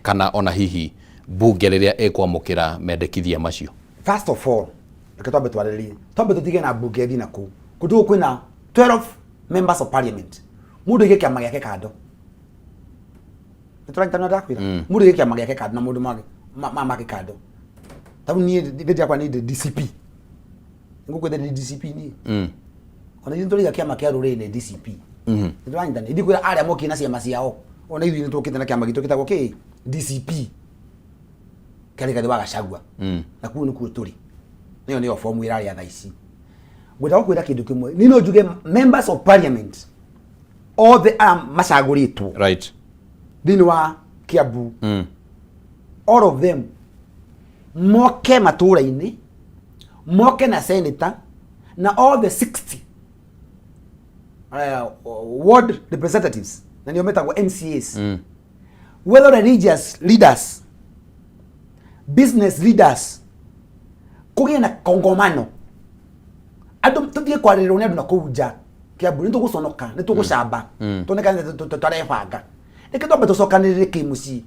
S2: kana ona hihi bunge rĩrĩa ĩkwamũkĩra mendekithia macio?
S6: First of all, reke twambe twarĩrĩrie, twambe tũtige na mbunge ĩthiĩ na kũu kũndũ gũkũ kwĩna 12 members of parliament. Mũndũ aige kĩama gĩake kando. Nĩtũranyitana? Ndakwĩra mũndũ aige kĩama gĩake kando na mũndũ make kando. Tarĩu niĩ ndĩ yakwa, niĩ ndĩ DCP, ngũkwĩra ndĩ DCP niĩ. Ona ithuĩ tũrĩiga kĩama kĩa rũrĩrĩ nĩ DCP. Nĩtũranyitana? Ithuĩ kwĩra arĩa mokire na ciama ciao, ona ithuĩ nĩtũkĩte na kĩama gitũ gĩtagwo kĩ? DCP kĩa Rigathĩ wa Gachagua. Na kũu nĩkuo tũrĩ, nĩyo nĩyo fomu ĩrarĩa thaa ici. Ngwenda gũkwĩra kĩndũ kĩmwe. Niĩ no njuge members of parliament othe arĩa macagũrĩtwo thĩinĩ wa Kiambu, all of them moke matũũra-inĩ, moke na senator na all the 60 ward representatives, na nĩo metagwo MCAs, whether religious leaders, business leaders, kũgĩe na kongomano, andũ tũthiĩ kwarĩrĩrwo nĩ andũ na kũu nja Kiambu. Nĩ tũgũconoka, nĩ tũgũcamba, tuonekane tũtarebanga. Reke twambe tũcokanĩrĩre kĩmũciĩ,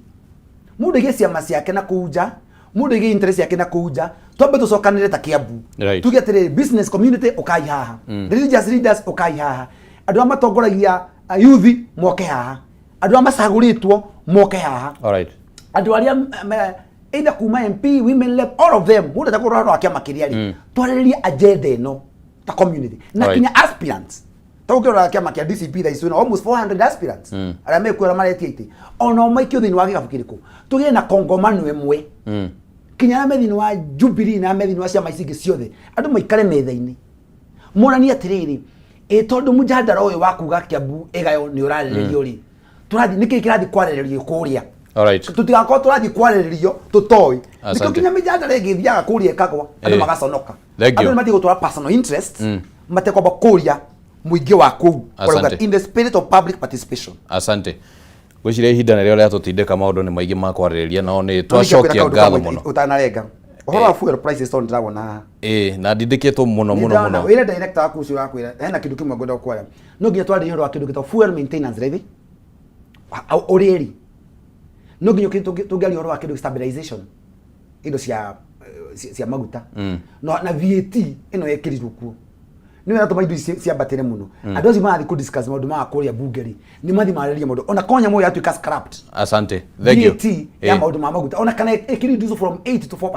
S6: mũndũ aige ciama ciake na kũu nja, Mũndũ aige interest yake na kũu nja, twambe tũcokanĩre ta Kiambu. Tuge atĩrĩrĩ, business community ũkai haha, religious leaders ũkai haha, andũ arĩa matongoragia youth moke haha, andũ arĩa macagũrĩtwo moke haha, andũ arĩa either kuma MP, women rep, all of them, mũndũ atakũrora ũhoro wa kĩama kĩrĩa rĩ, twarĩrĩrie agenda ĩno ta community na kinya aspirants. Ta ũkĩrora kĩama kĩa DCP thaa ici twĩna almost 400 aspirants arĩa mekuo, arĩa maretia itĩ, ona maikio thĩinĩ wa gĩkabu kĩrĩkũ, tũgĩe na kongomano ĩmwe, kinya arĩa me thĩinĩ wa Jubilee na arĩa me thĩinĩ wa ciama ici ingĩ ciothe, andũ maikare metha-inĩ monanie atĩrĩrĩ, ĩ tondũ mũjadara ũyũ wa kuga Kiambu ĩgayo nĩ ũrarĩrĩrio rĩ, tũrathiĩ nĩkĩ kĩrathiĩ kwarĩrĩrio kũrĩa, tũtigakorwo tũrathiĩ kwarĩrĩrio tũtoĩ. Nĩkĩo kinya mĩjadara ĩngĩthiaga kũrĩa ĩkagwa, andũ magaconoka.
S2: Thank you.
S6: Andũ nĩmatiĩ gũtwara personal interest matekwamba kũria mũingĩ wa kũu in the spirit of public participation.
S2: Asante. Ngwĩciria ihinda nĩrĩo rĩatũtindĩka, maũndũ nĩ maingĩ ma kwarĩrĩria, no nĩ twacokia ngatho mũno.
S6: Ũtanarenga ũhoro wa fuel prices, tondũ ndĩrawona haha.
S2: Ĩĩ, na ndindĩkĩtwo mũno mũno.
S6: Nĩndĩrona
S2: Mũno.
S6: Wĩre director waku ũcio ũrakwĩra hena kĩndũ kĩmwe ngwenda gũkwaria. No nginya twarĩrie ũhoro wa kĩndũ gĩtagwo fuel maintenance levy ũrĩri. No nginya tũngĩaria ũhoro wa kĩndũ stabilization, indo cia maguta no na VAT ĩno yekĩrirwo kuo nĩ ĩratũma indo ici ciambatĩre mũno. Andũ acio marathiĩ kũ discuss maũndũ maya kũrĩa bunge rĩ, nĩ mathiĩ marĩrĩrie maũndũ ona konya mũyo yatuĩka scrapped.
S2: Asante, thank you.
S6: VAT ya maũndũ ma maguta, ona kana ĩkĩreduce from 8 to 4.